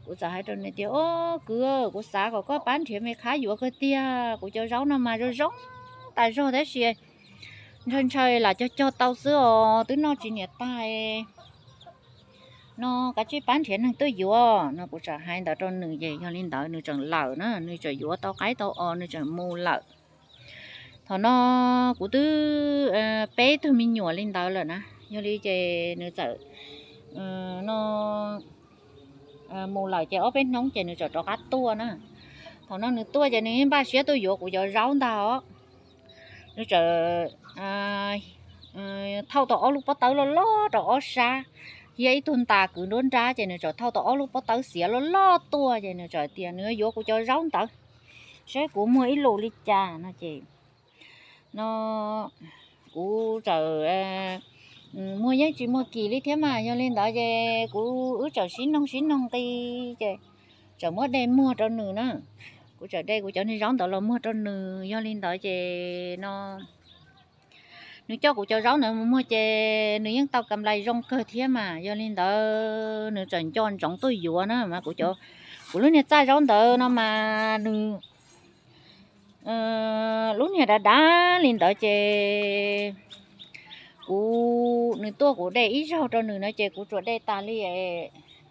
kuv txawm hais rau nws tias, Ob kwv, kuv xav kom koj pab nrhiav me qhab yuav kawg tiag, kuv cov zaub no mas zoo zoo tas zog tab sis ntshaw ntshaw lam cog cog tau xwb os, twb noj tsis niam tag no, kav tsij pab nrhiav neeg tuaj yuav no. Kuv txawm hais ntawd rau nws ces yog li ntawd nws txawm lawm na, nws txawm yuav tau qaib tau os nws txawm mus lawm. Thaum no kuv twb peb tug me nyuam li ntawd lawm na, yog li ces nws txawm no mus lawm ces ob peb hnub ces nws txawm rov qab tuaj na. Thaum no nws tuaj ces nws npaj siab tuaj yuav kuv cov zaub ntag os. Nws txawm thauj tau ob lub pob tawb loj loj rau ob sab, thiab ib tug ntas kwv nruab nrab ces nws txawm thauj tau ob lub pob tawb xiav loj loj tuaj ces nws txawm tias nws yuav kuv cov zaub ntawd, saib kuv muag ib lus li cas no ces no kuv txawm muag yeej tsis muag kim li thiab mas, yog li ntawd ces kuv wb txawm sib noog sib noog nqi ces txawm muab de muag rau nws na. Kuv txawm de kuv cov niag zaub ntawd los muag rau nws, yog li ntawd ces no nws coj kuv cov zaub ntawd mus muag ces nws yeej tau kam lais zoo kawg thiab mas, yog li ntawd nws txawm nco ntsoov tuaj yuav na mas kuv, kuv lub niag txaj zaub ntawd no mas nws lub niag dav dav li ntawd ces kuv, nws tuaj kuv de ib zaug rau nws no ces kuv tsuas de tas li,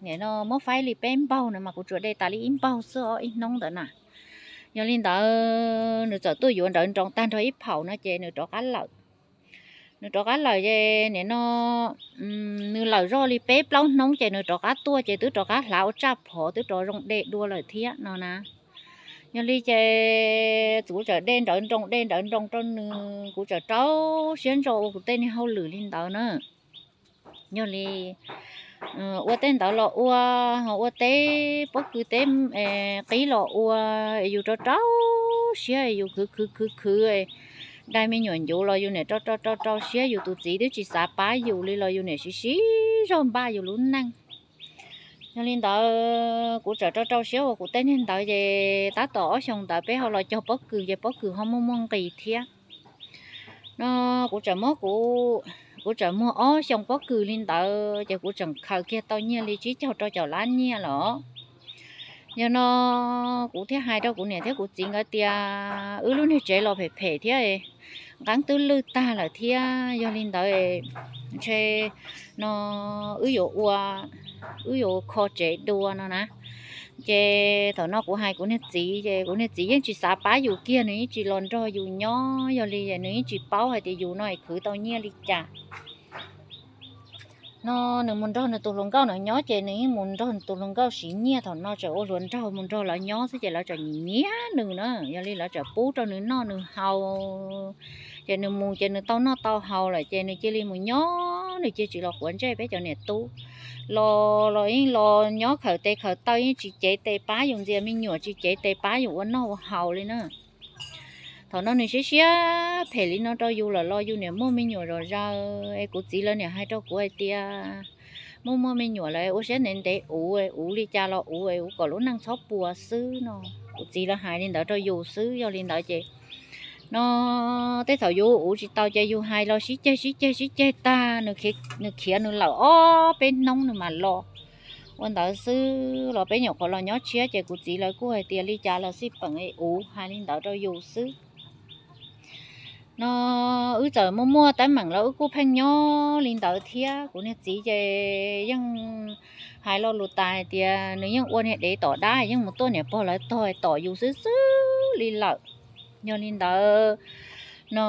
nim no muab faib li peb npaug no mas kuv tsuas de tas li ib npaug xwb os ib hnub ntawd na. Yog li ntawd nws txawm tuaj yuav nrawv nroos tag nrho ib phaum no ces nws rov qab lawm. Nws rov qab lawm ces nim no nws lawm zoj li peb plaub hnub ces nws rov qab tuaj ces twb rov qab hlav ua tsaj phov twb rov zoo de dua lawm thiab no na. Yog li ces kuv txawm de nrawv nroos de nrawv nroos rau nws, kuv txawm rau siab ntso ua kuv tej niag hauj lwm li ntawd na. Yog li ua tej ntawd los ua, ho ua teb pob kws teb qib los ua, yus rau rau siab yus khwv khwv khwv khwv, dai me nyuam ncuv los yus niam rau rau rau rau siab, yus tus txiv twb tsis xav pab yus li los yus niam siv siv zog npaj yus lub neej. Yog li ntawd kuv txawm rau rau siab ua kuv tej niag ntawd ces tab tom ob xyoo ntawd peb ho los cog pob kws ces pob kws ho muaj muaj nqis thiab. No kuv txawm muab kuv, kuv txawm muag ob xyoo pob kws li ntawd ces kuv tseem khaws kiag tau nyiaj li tsib caug rau caum lab nyiaj los. Yog no kuv thiaj hais rau kuv niam thiab kuv txiv nkawd tias wb lub niag tsev los phem phem thiab, nqeeb twb lwj tag lawm thiab, yog li ntawd ntshe no wb yuav ua, wb yuav kho tsev dua no na. Ces thaum no kuv hais kuv niag txiv ces kuv niag txiv yeej tsis xav pab yus kiag, nws yeej tsis los nrog yus nyob, yog li nws yeej tsis paub hais tias yus no es khwv tau nyiaj li cas. No nws mus nrog nws tus hluas nkauj no nyob ces nws yeej mus nrog nws tus hluas nkauj siv nyiaj, thaum no tseem ua hluas nraug mus nrog lawv nyob xwb ces lawv tseem nyiam nyiam nws na, yog li lawv tseem pub rau nws noj nws haus. Ces nws mus ces nws tau noj tau haus lawm ces nws cia li mus nyob, nws cia li tsis los quav ntsej peb cov niam tub. Los los yeej los nyob khaws tes khaws taw, yeej tsis cev tes pab yus ntxias me nyuam, tsis cev tes pab yus ua noj ua haus li na. Thaum no nws siab siab phem li no rau yus lawm los yus niam muaj me nyuam zom zaws es kuv txiv lawv niam hais rau kuv hais tias muaj muaj me nyuam lawm ua siab ntev ntev uv, uv li cas los uv, uv kom lub neej txhob puas xwb no. Kuv txiv lawv hais li ntawd rau yus xwb, yog li ntawd ces no tej thaum yus uv tsis tau ces yus hais los sib ceg sib ceg sib ceg tag, nws khiav nws lawm ob peb hnub nws mam los. Ua ntawd xwb los peb nyuam qhuav los nyob tshiab ces kuv txiv lawv kuj hais tias li cas los xij peem uv, hais li ntawd rau yus xwb. no wb txawm muaj muaj teeb meem los wb kuj pheej nyob li ntawd thiab. Kuv niag txiv ces yeej hais lo lus tas hais tias nws yeej ua niag dev tom dab, yeej mus tuaj niam pog lawv tog tom yus xwb xwb li lawm. Yog li ntawd no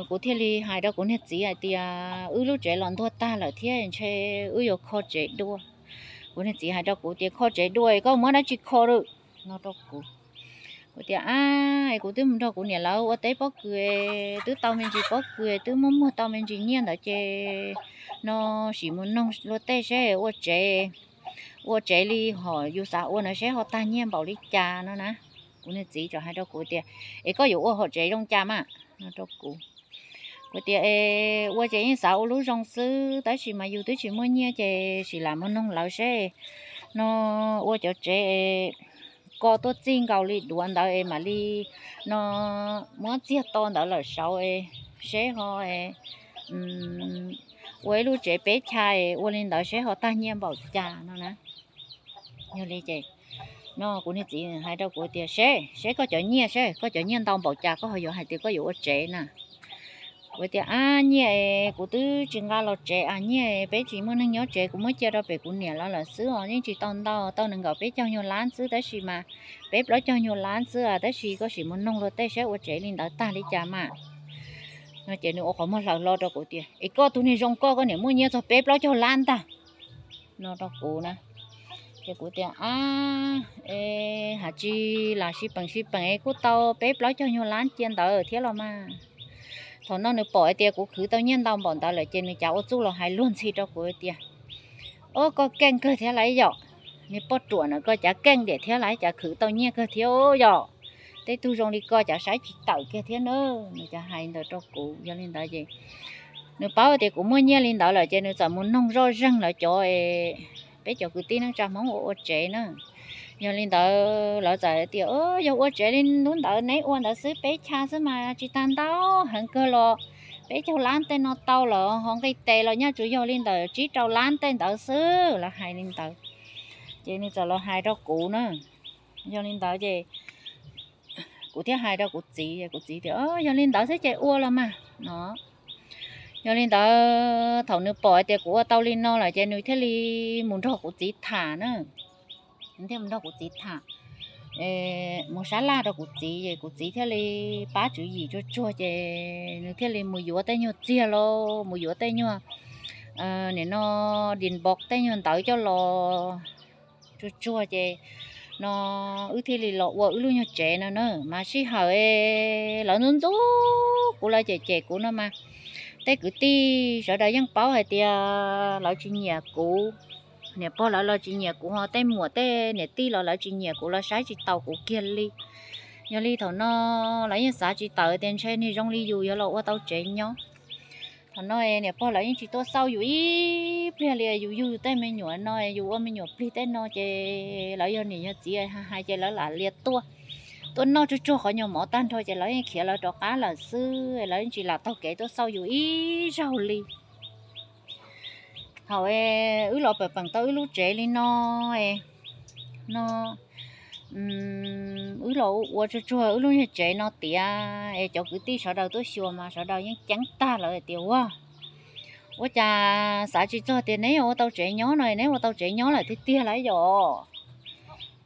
kuv thiaj li hais rau kuv niag txiv hais tias wb lub tsev los ntuag tag lawm thiab, ntshe wb yuav kho tsev dua. Kuv niag txiv hais rau kuv tias kho tsev dua es koj muab dab tsi kho lawm no rau kuv. Kuv tias a, kuv twb mus nrog kuv niam lawv ua teb pob kws, twb tau me ntsis pob kws, twb muab muag tau me ntsis nyiaj ntawd ces no sim mus noog luag tej seb ua tsev, ua tsev li hom yus xav ua no seb ho tag nyiaj npaum li cas no na. Kuv niag txiv txawm hais rau kuv tias es koj yuav ua hom tsev zoo cas mas no rau kuv. Kuv tias es ua ces yeej xav ua lub zoo xwb tab sis mas yus twb tsis muaj nyiaj ces sim lam mus noog lawv seb no ua cov tsev ko tuaj txij nkaus li duav ntawd es mam li no muab txiag to ntawd lawm saud es seb ho ua ib lub tsev peb chaw es ua li ntawd seb ho tag nyiaj npaum cas no na. Yog li ces no kuv niag txiv hais rau kuv tias seb, seb koj cov nyiaj, seb koj cov nyiaj ntau npaum cas koj ho yuav hais tias koj yuav ua tsev na. Kuv tias a, nyiaj es kuv twb tsis nqa los tsev a, nyiaj peb tsis muaj neeg nyob tsev, kuv muab cia rau pem kuv niam lawv lawm xwb os, yeej tsis tau ntau, tau nees nkaum peb caug nyuag lab xwb tab sis mas, peb plaub caug nyuag lab xwb tab sis koj sim mus noog luag tej seb ua tsev li ntawd tag li cas mas. No ces nws ua qhov muag hlaws hlo rau kuv tias es koj tus niag zoo koj, koj niam muaj nyiaj txog peb plaub caug lab ntag no rau kuv na. Ces kuv tias a, es hais tsis lam sib peem sib peem es kuj tau peb plaub caug nyuag lab cia ntawd thiab los mas. Thaum no nws pom hais tias kuv khwv tau nyiaj ntau npaum ntawd lawm ces nws cav ua txuj los hais luag ntxhi rau kuv tias o, koj keej kawg thiab lauj yom, niag poj ruam na, koj cav keej diam thiab lauj, cav khwv tau nyiaj kawg thiab yom. Tej tug zoo li koj cav saib tsis tawm kiag thiab na. Nws cav hais ntawd rau kuv. Yog li ntawd ces nws paub tias kuv muaj nyiaj li ntawd lawm ces nws txawm mus noog zoj zeeg lawv cov, peb cov kwv tij neej tsa Hmoob ua ua tsev na. Yog li ntawd lawv txawm tias yog ua tsev li lub ntawd neb ua ntawd xwb peb chaw xwb mas tsis tag ntau, heev kawg los peb caug lab tej no tau los ho nqi tes los nyaj tsuas yog li ntawm tsib rau lab tej ntawd xwb, lawv hais li ntawd. Ces nws txawm los hais rau kuv na. Yog li ntawd ces kuv thiaj hais rau kuv txiv, kuv txiv tias yog li ntawd xwb ces ua los mas no. Yog li ntawd thaum nws pom hais tias kuv ua tau li no lawm ces nws thiaj li mus nrog kuv txiv tham na. Nws thiaj mus nrog kuv txiv tham, mus sab laj rau kuv txiv es kuv txiv thiaj li pab tswv yim tsuag tsuag ces nws thiaj li mus yuav tej nyuag txiag lauj, mus yuav tej nyuag nim no din npov tej nyuag ntawd coj los tsuag tsuag ces no wb thiaj li los ua wb lub nyuag tsev no na. Mas sij hawm lawv ntxub ntxub kuv, lawv cem cem kuv no mas tej kwv tij sawv daws yeej paub hais tias lawv tsis nyiam kuv, niam pog lawv los tsis nyiam kuv ho tej muam tej niam tij los lawv tsis nyiam kuv, lawv saib tsis taus kuv kiag li. Yog li thaum no lawv yeej xav tsis tawm tias ntshe niag zoo li yus yuav los ua tau tsev nyob. Thaum no niam pog lawv yeej tsis tuaj xauj yus ib pliag li, yus yug tej me nyuam no, yus ua me nyuam plig tej no ces lawv yog niam yog txiv hais ces lawv lam lias tuaj, tuaj noj tsuag tsuag qhov nyuag mov tag nrho ces lawv yeej khiav lawv rov qab lawm xwb, lawv yeej tsis lam taug kev tuaj xauj yus ib zaug li. Thaum wb los peem peem tau wb lub tsev li no, no wb los ua tsuag tsuag wb lub nyuag tsev no tiav es cov kwv tij sawv daws tuaj xyuas mas sawv daws yeej ceeb tag lawm tias ua, ua cas xav tsis txog tias neb yuav ua tau tsev nyob no, neb ua tau tsev nyob lawm tiag tiag lawm yom.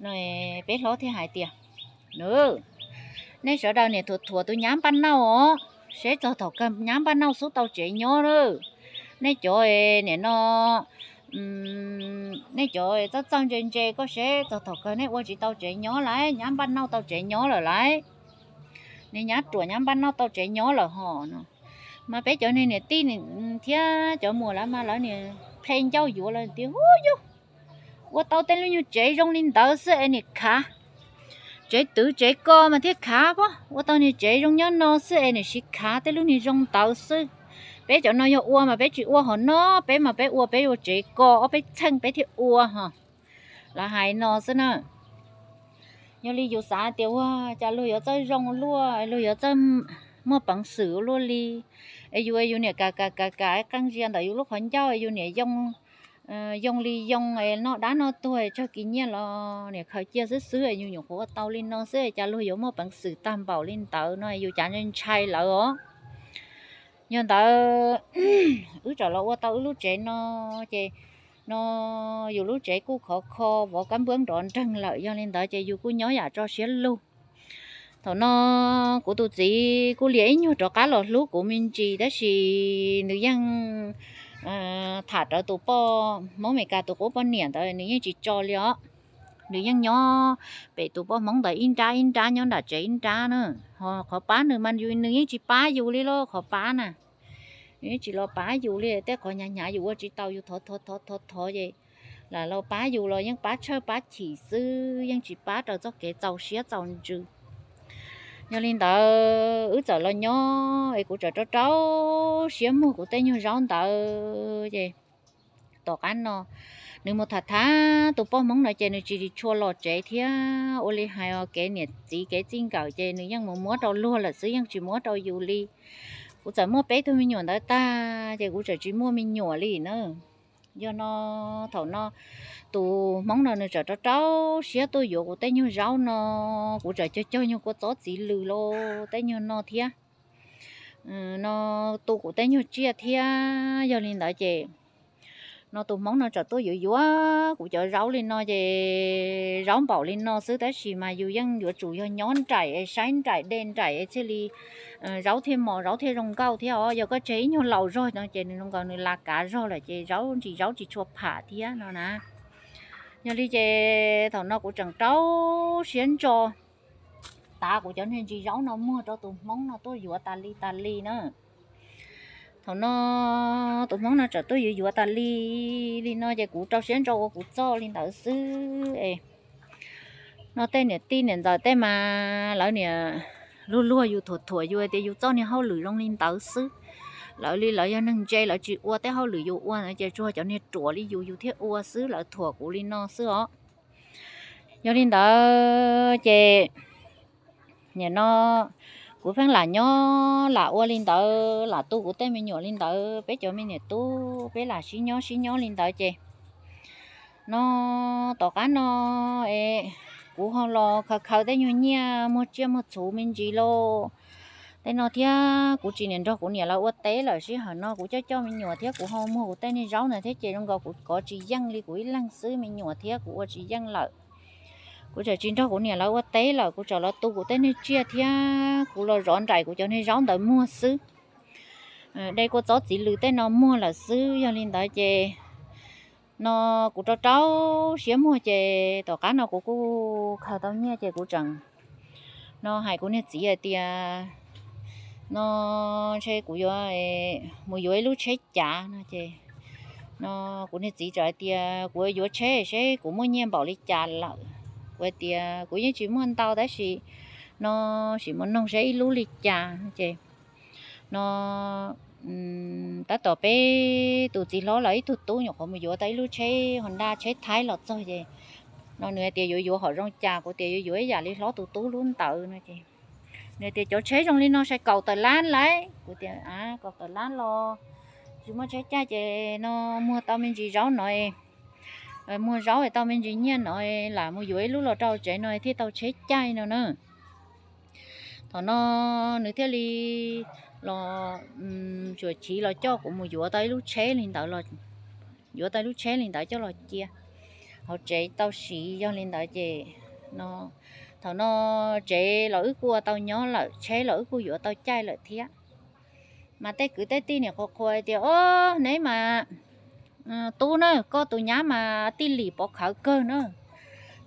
No peb hlob thiaj hais tias, nws, nej sawv daws niam thuam thuam tus nyab npaj nauj os, seb txog thaum kawg nyab npaj nauj xub tau tsev nyob na. Nej cov niam no, nej cov txawj txawj ntse ntse koj seb txog thaum kawg nej ua tsis tau tsev nyob lauj, nyab npaj nauj tau tsev nyob lawm lauj. Niag nyab ruam nyab npaj nauj tau tsev nyob lawm hos no. Mas peb cov niag niam tij thiab cov muam lawv mas lawv niag phe ncauj yuav lawv tias hu yug, ua tau tej lub nyuag tsev zoo li ntawd xwb es niag khav. Tsev twv tsev ko mas thiaj khav pob, ua tau niag tsev zoo nyob no xwb es niag siv khav tej lub niag zoo ntawd xwb. Peb cov no yog ua mas peb tsis ua hov no, peb mas peb ua peb ua tsev ko ob peb txheej peb thiaj ua hos. Lawv hais no xwb na. Yog li yus xav tias ua cas luag yuav txawj zoo luaj, luag yuav txawj muaj peev xwm luaj li. Es yus, yus niam kam kam kam kam qee zia ntawm yus lub qhov ncauj, yus niam yoo yoo li yoo es noj dab noj tuag tsawg kis nyiaj los niam khaws cia xwb xwb, yus nyuam qhuav ua tau li no xwb cas luag yuav muaj peev xwm tag npaum li ntawd no, yus cav ntshai ntshai lawv os. Yog ntawd wb txawm los ua tau wb lub tsev no, ces no yus lub tsev kuj khov kho vov kab npuab nrov nreeg lawm, yog li ntawd ces yus kuj nyob yam tso siab lug. Thaum no kuv tus txiv kuj liam ib nyuag rov qab los hlub kuv me ntsis, tab sis nws yeej tham rawv tus poj Hmoob Amelikas tus qub poj niam ntawd nws yeej tsis tso li os. Nws yeej nyob pem tus poj Hmoob ntawd ib nrab ib nrab, nyob nram tsev ib nrab na. Ho qhov pab nws mas nws yeej tsis pab yus li lauj, qhov pab na. Nws yeej tsis los pab yus li, tej qhov hnyav hnyav yus ua tsis tau yus thov thov thov thov thov ces lam los pab yus los yeej pab tshawj pab chim xwb, yeej tsis pab raws txoj kev txaus siab txaus ntsws. Yog li ntawd wb txawm los nyob es kuv txawm rau rau siab muag kuv tej nyuag zaub ntawd ces tom qab no nws mus tham tham tus poj Hmoob no ces nws tsis tshua los tsev thiab. Ua li hais os, kev niam txiv kev txij nkawm ces nws yeej mus muab rau luag lawm xwb, yeej tsis muab rau yus li. Kuv txawm muaj peb tug me nyuam ntawd tag ces kuv txawm tsis muaj me nyuam li na. Yog no thaum no tus Hmoob no nws txawm rau rau siab tuaj yuav kuv tej nyuag zaub no, kuv txawm cog cog nyuag kua txob txiv lws los tej nyuag no thiab, no tu kuv tej nyuag tsiaj thiab. Yog li ntawd ces no tus Hmoob no txawm tuaj yuav yuav kuv cov zaub li no ces zaub npaum li no xwb tab sis mas yus yeej yuav tsum yog nyob nraim saib nraim de nraim thiaj li zaub thiaj mos zaub thiaj zoo nkauj thiab os. Yog koj tseg ib nyuag laus zog no ces nws zoo nkaus nws las kav zog lawm ces zaub ntsis zaub tsis tshua pham thiab no na. Yog li ces thaum no kuv tseem rau siab ntso tav kuv cov niag ntsis zaub no muag rau tus Hmoob no tuaj yuav tas li tas li na. Thaum no tus Hmoob no txawm tuaj yuav yuav tas li li no ces kuv rau siab ntso ua kuv txoj li ntawd xwb es no tej niam tij niam ntxawm tej mas lawv niam luag luag yus thuam thuam yus tias yus txoj niag hauj lwm zoo li ntawd xwb. Lawv li lawv yog neeg ntse lawv tsis ua tej hauj lwm yus ua ntawd ces tsuas cov niag ruam li yus yus thiaj ua xwb, lawv thuam kuv li no xwb os. Yog li ntawd ces nim no kuv pheej lam nyob lam ua li ntawd, lam tu kuv tej me nyuam li ntawd, peb cov me niam tub peb lam sib nyob sib nyob li ntawd ces no tom qab no es kuv ho los khaws khaws tej nyuag nyiaj muag tsiaj muag txhuv me ntsis lauj. Tej no thiab kuv tsis niam nrog kuv niam lawv ua teb lawm, sij hawm no kuv coj coj me nyuam thiab kuv ho muag kuv tej niag zaub ntawd thiab ces zoo nkaus kuv kov tsis yeej li kuv ib leeg xwb, me nyuam thiab kuv ua tsis yeej lawm. Kuv txawm tsis nrog kuv niam lawv ua teb lawm, kuv txawm los tu kuv tej niag tsiaj thiab kuv los zov nraim kuv cov niag zaub ntawd muag xwb, de kua txob txiv lws tej no muag lawm xwb. Yog li ntawd ces no kuv rau rau siab muag ces tom qab no kuv kuj khaws tau nyiaj ces kuv tseem no hais kuv niag txiv hais tias no ntshe kuv yuav mus yuav ib lub tsheb cav no ces no kuv niag txiv txawm hais tias kuv yuav tsheb seb kuv muaj nyiaj npaum li cas lawm. Kuv hais tias kuv yeej tsis muaj ntau tab sis no sim mus noog seb ib lub li cas no ces no tab tom peb tus txiv hlob lawv ib tug tub nyuam qhuav mus yuav tau ib lub tsheb Honda tsheb Thaib los txog ces no nws hais tias yuav yuav hom zoo cas, kuv tias yuav yuav ib yam li hlob tus tub lub ntawd no ces nws tias cov tsheb zoo li no sai kaum tawm lab lauj. Kuv tias a kaum tawm lab los tsis muaj tsheb caij ces no muag tau me ntsis zaub no, muag zaub tau me ntsis nyiaj no lam mus yuav ib lub los rau tsev no thiaj tau tsheb caij no na. Thaum no nws thiaj li los tsuam chiv los coj kuv mus yuav tau ib lub tsheb li ntawd, yuav tau ib lub tsheb li ntawd coj los cia hauv tsev tau siv. Yog li ntawd ces no thaum no tsev los wb kuj ua tau nyob lawm, tsheb los wb kuj yuav tau caij lawm thiab. Mas tej kwv tej tij nim qhuas qhuas tias o neb mas tub na, koj tus nyab mas tij lim pov khawv kawg na.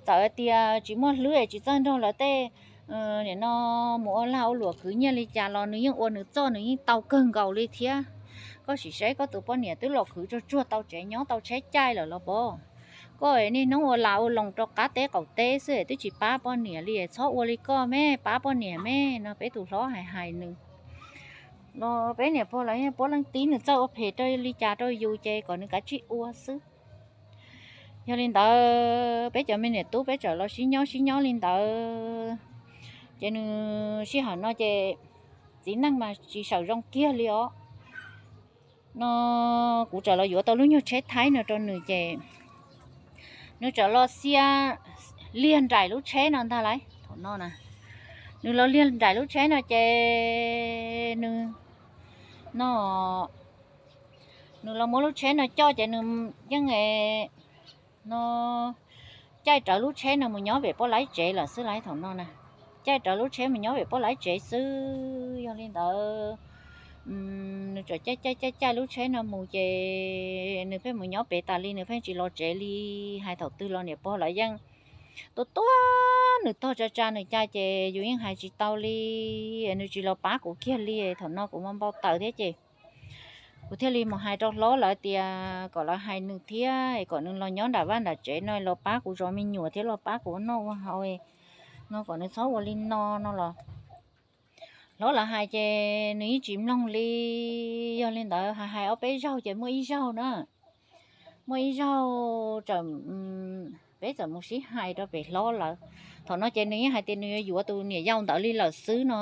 Txawm hais tias tsis muaj hlwb es tsis txawj nrog lawv tej nim no mus ua lag ua luam khwv nyiaj li cas los nws yeej ua nws txoj nws yeej tau kawg nkaus li thiab. Koj sim saib koj tus poj niam twb los khwv tsuag tsuag tau tsev nyob tau tsheb caij lawm los pov. Koj niaj hnub ua lag ua loos rau qab teb qaum teb xwb twb tsis pab poj niam li, txhob ua li koj me, pab poj niam me no peb tus hlob hais hais nws. Los peb niam pog los puav leej tib nws txawj ua phem rau li cas rau yus ces kom nws kav tsij ua xwb. Yog li ntawd peb cov me niam tub peb txawm los sib nyob sib nyob li ntawd ces nws sij hawm no ces txiv neej mas tsis sawm zoo kiag li os. no kuv txawm los yuav tau lub nyuag tsheb Thaib no rau nws ces nws txawm los xia liag nraim lub tsheb no ntag lauj. Thaum no na, nws los liag nraim lub tsheb no ces nws, no, nws los muab lub tsheb no coj ces nws yeej no caij rawv lub tsheb no mus nyob pem poj laib tsev lawm xwb lauj. Thaum no na, caij rawv lub tsheb mus nyob pem poj laib tsev xwb. Yog li ntawd nws txawm caij caij caij lub tsheb no mus ces nws pheej mus nyob pem tas li, nws pheej tsis los tsev li. Hais thaum twg los niam pog lawv yeej tua tua nws tog tsa tsa nws cai ces yus yeej hais tsis tau li, nws tsis los pab kuv kiag li. Thaum no kuv mas npau taws thiab ces kuv thiaj li mus hais rau hlob lawv tias kom lawv hais nws thiab es kom nws los nyob nram vaj nram tsev no los pab kuv zov me nyuam thiab los pab kuv ua noj ua haus no, kom nws txhob ua li no no los hlob lawv hais ces nws yeej tsis mloog li. Yog li ntawd hais hais ob peb zaug ces muaj ib zaug na, muaj ib zaug txawm peb txawm mus sib hais rau pem hlob lawv. Thaum no ces nws yeej hais tias nws yuav yuav tus niam yau ntawd li lawm xwb no.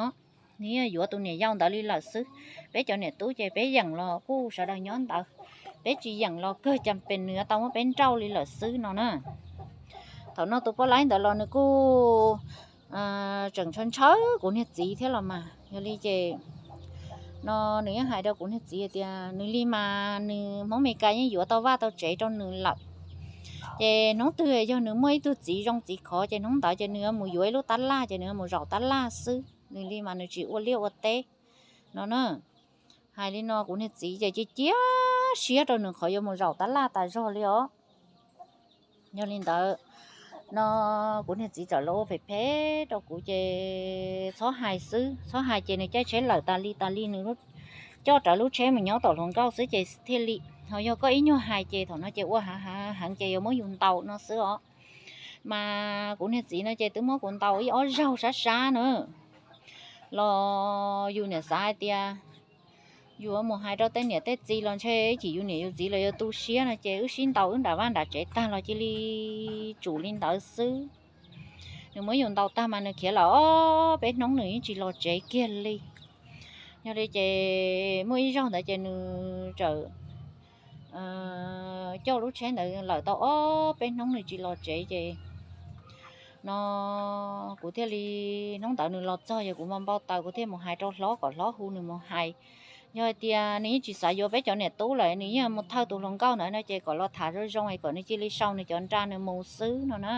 Nws yuav yuav tus niam yau ntawd li lawm xwb. Peb cov niam tub ces peb yeem los kuj sawv daws nyob ntawd, peb tsis yeem los kawg cas pes nws yuav tau muab peb nrauj li lawm xwb no na. Thaum no tus poj laib ntawd los nws kuj tseem ntshaw ntshaw kuv niag txiv thiab los mas. Yog li ces no nws yeej hais rau kuv niag txiv tias nws li mas nws Hmoob Mes Kas yeej yuav tau vaj tau tsev rau nws lawm. Ces hnub twg yog nws muaj ib tug txiv zoo txiv khov ces hnub ntawd ces nws yuav mus yuav ib lub tab laj ces nws yuav mus zaum tab laj xwb, nws li mas nws tsis ua liaj ua teb no na. Hais li no kuv niag txiv ces cia cia siab rau nws qhov yuav mus zaum tab laj tas zog li os. Yog li ntawd no kuv niag txiv txawm los ua phem phem rau kuv ces txhob hais xwb, txhob hais ces nws caij tsheb lawm tas li tas li, nws coj rawv lub tsheb mus nyob tom hluas nkauj xwb ces thiaj li. Ho yog koj ib nyuag hais ces thaum no ces ua hav hav heev ces yuav muab yus ntaus no xwb os. Mas kuv niag txiv no ces twb muab kuv ntaus ib ob zaug sab sab na los yus niam xav hais tias yus mus hais rau tej niam tej txiv los ntshe ib chim yus niam yus txiv los yuav tu siab no ces wb sib ntaus wb nram vaj nram tsev tag los cia li tsum li ntawd xwb. Nws muab yus ntaus tag mas nws khiav lawm ob peb hnub nws yeej tsis los tsev kiag li. Yog li ces muaj ib zaug ntawd ces nws txawm coj lub tsheb ntawd lawm tau ob peb hnub nws tsis los tsev ces no kuv thiaj li, hnub ntawd nws los txog yog kuv mas npau taws kuv thiaj mus hais rau hlob kom hlob hu nws mus hais. Yog hais tias nws yeej tsis xav yuav peb cov niam tub lawm nws yeej mus thawj tus hluas nkauj ntawd no ces kom los tham zoo zoo es kom nws cia li sau nws cov nra nws mus xwb no na.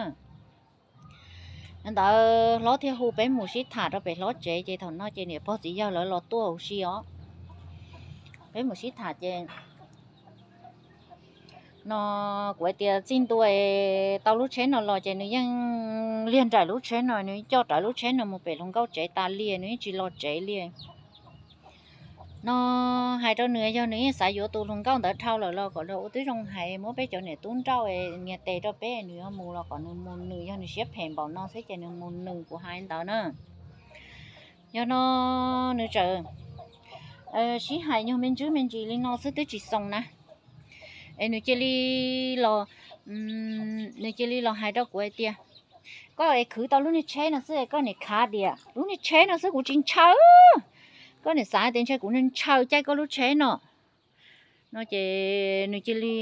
Ntawd hlob thiaj hu peb mus sib tham rau pem hlob tsev ces thaum no ces niam pog txiv yawg lawv los tuaj huv si os. Peb mus sib tham ces no kuv hais tias txij ntua tau lub tsheb no los ces nws yeej liag nraim lub tsheb no, nws coj rawv lub tsheb no mus pem hluas nkauj tsev tas li, nws yeej tsis los tsev li no. Hais rau nws yog nws yeej xav yuav tus hluas nkauj ntawd dhau lawm los kom los ua tib zoo hais muab peb cov niam tub nrauj nias tes rau peb nws yuav mus los kom nws mus nws, yog nws siab phem npaum no xwb ces nws mus nws, kuv hais ntawd na. Yog no nws txawm sib hais nyuag me ntsis me ntsis li no xwb twb tsis xoo na. Es nws cia li los, nws cia li los hais rau kuv hais tias koj es khwv tau lub niag tsheb no xwb es koj niam khav diam lub niag tsheb no xwb kuv tsis ntshaw. Koj niam xav tias ntshe kuv ntshaw caij koj lub tsheb no no ces nws cia li,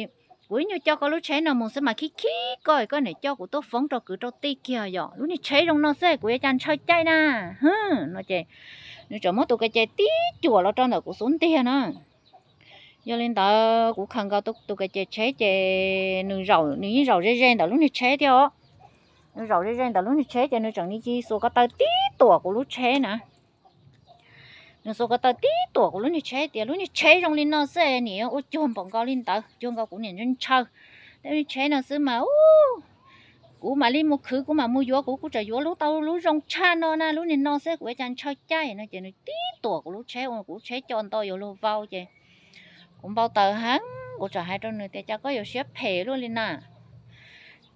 kuv ib nyuag coj koj lub tsheb no mus xwb mas khib khib koj, koj niam coj kuv tuaj foob rau kwv rau tij kiag yom, lub niag tsheb zoo no xwb kuv yuav cas ntshaw caij na. No ces nws txawm muab tus ka ces tib cuam los rau ntawm kuv xub ntiag na. Yog li ntawd kuv khaws nkaus tus ka ces tsheb ces nws zaum, nws yeej zaum ze ze ntawm lub niag tsheb thiab os. Nws zaum ze ze ntawm lub niag tsheb ces nws tseem li cia xuas ko taw tib tuam kuv lub tsheb na. Nws xuas ko taw tib tuam kuv lub niag tsheb tias lub niag tsheb zoo li no xwb niam ua cuag npaum nkaus li ntawd, cuag nkaus kuv niam ntshaw tej lub niag tsheb no xwb mas u, kuv mam li mus khwv, kuv mam mus yuav, kuv kuj tseem yuav lub tau lub zoo tshaj no na, lub niag no xwb kuv yuav cas ntshaw caij no ces nws tib tuam kuv lub tsheb ua kuv lub tsheb co nto yuav luag vau ces kuv npau taws heev, kuv txawm hais rau nws tias cas koj yuav siab phem luaj li na.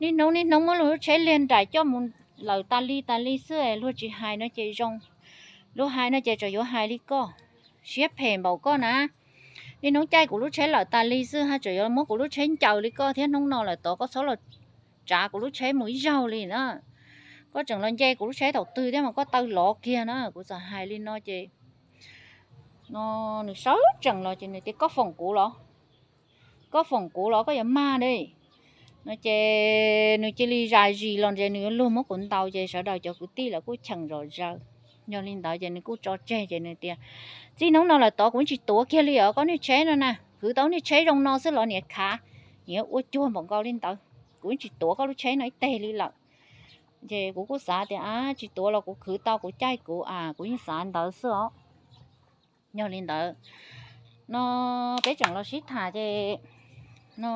Niaj hnub niaj hnub muab luag lub tsheb liag nraim coj mus lawm tas li tas li xwb luag tsis hais no ces zoo. Luag hais no ces tseem yuav hais li koj, siab phem npaum koj na. Niaj hnub caij kuv lub tsheb lawm tas li xwb haj tseem yuav muab kuv lub tsheb ncaws li koj thiab, hnub no lawm tod koj txhob los tsav kuv lub tsheb mus ib zaug li na. Koj tseem los nce kuv lub tsheb thaum twg thiab mas koj taw lov kiag na. Kuv txawm hais li no ces no nws sawv tsees los ces nws tias, Koj foom kuv los? Koj foom kuv los koj yuav mag li? No ces nws cia li zais zis los ces nws yuav luag muab kuv ntaus ces sawv daws cov kwv tij lawv kuj cheem zom zaws. Yog li ntawd ces nws kuj tso tseg ces nws tias, Txij hnub no lawm tod kuv tsis tuav kiag li os, koj niag tsheb no na, khwv tau niag tsheb zoo no xwb los niam khav, niam ua cuag npaum nkaus li ntawd, kuv tsis tuav koj lub tsheb no ib teg li lawm. Ces kuv kuj xav tias, A, tsis tuav los kuv khwv tau kuv caij kuv a, kuv yeej xav ntawd xwb os. Yog li ntawd no peb tseem los sib tham ces no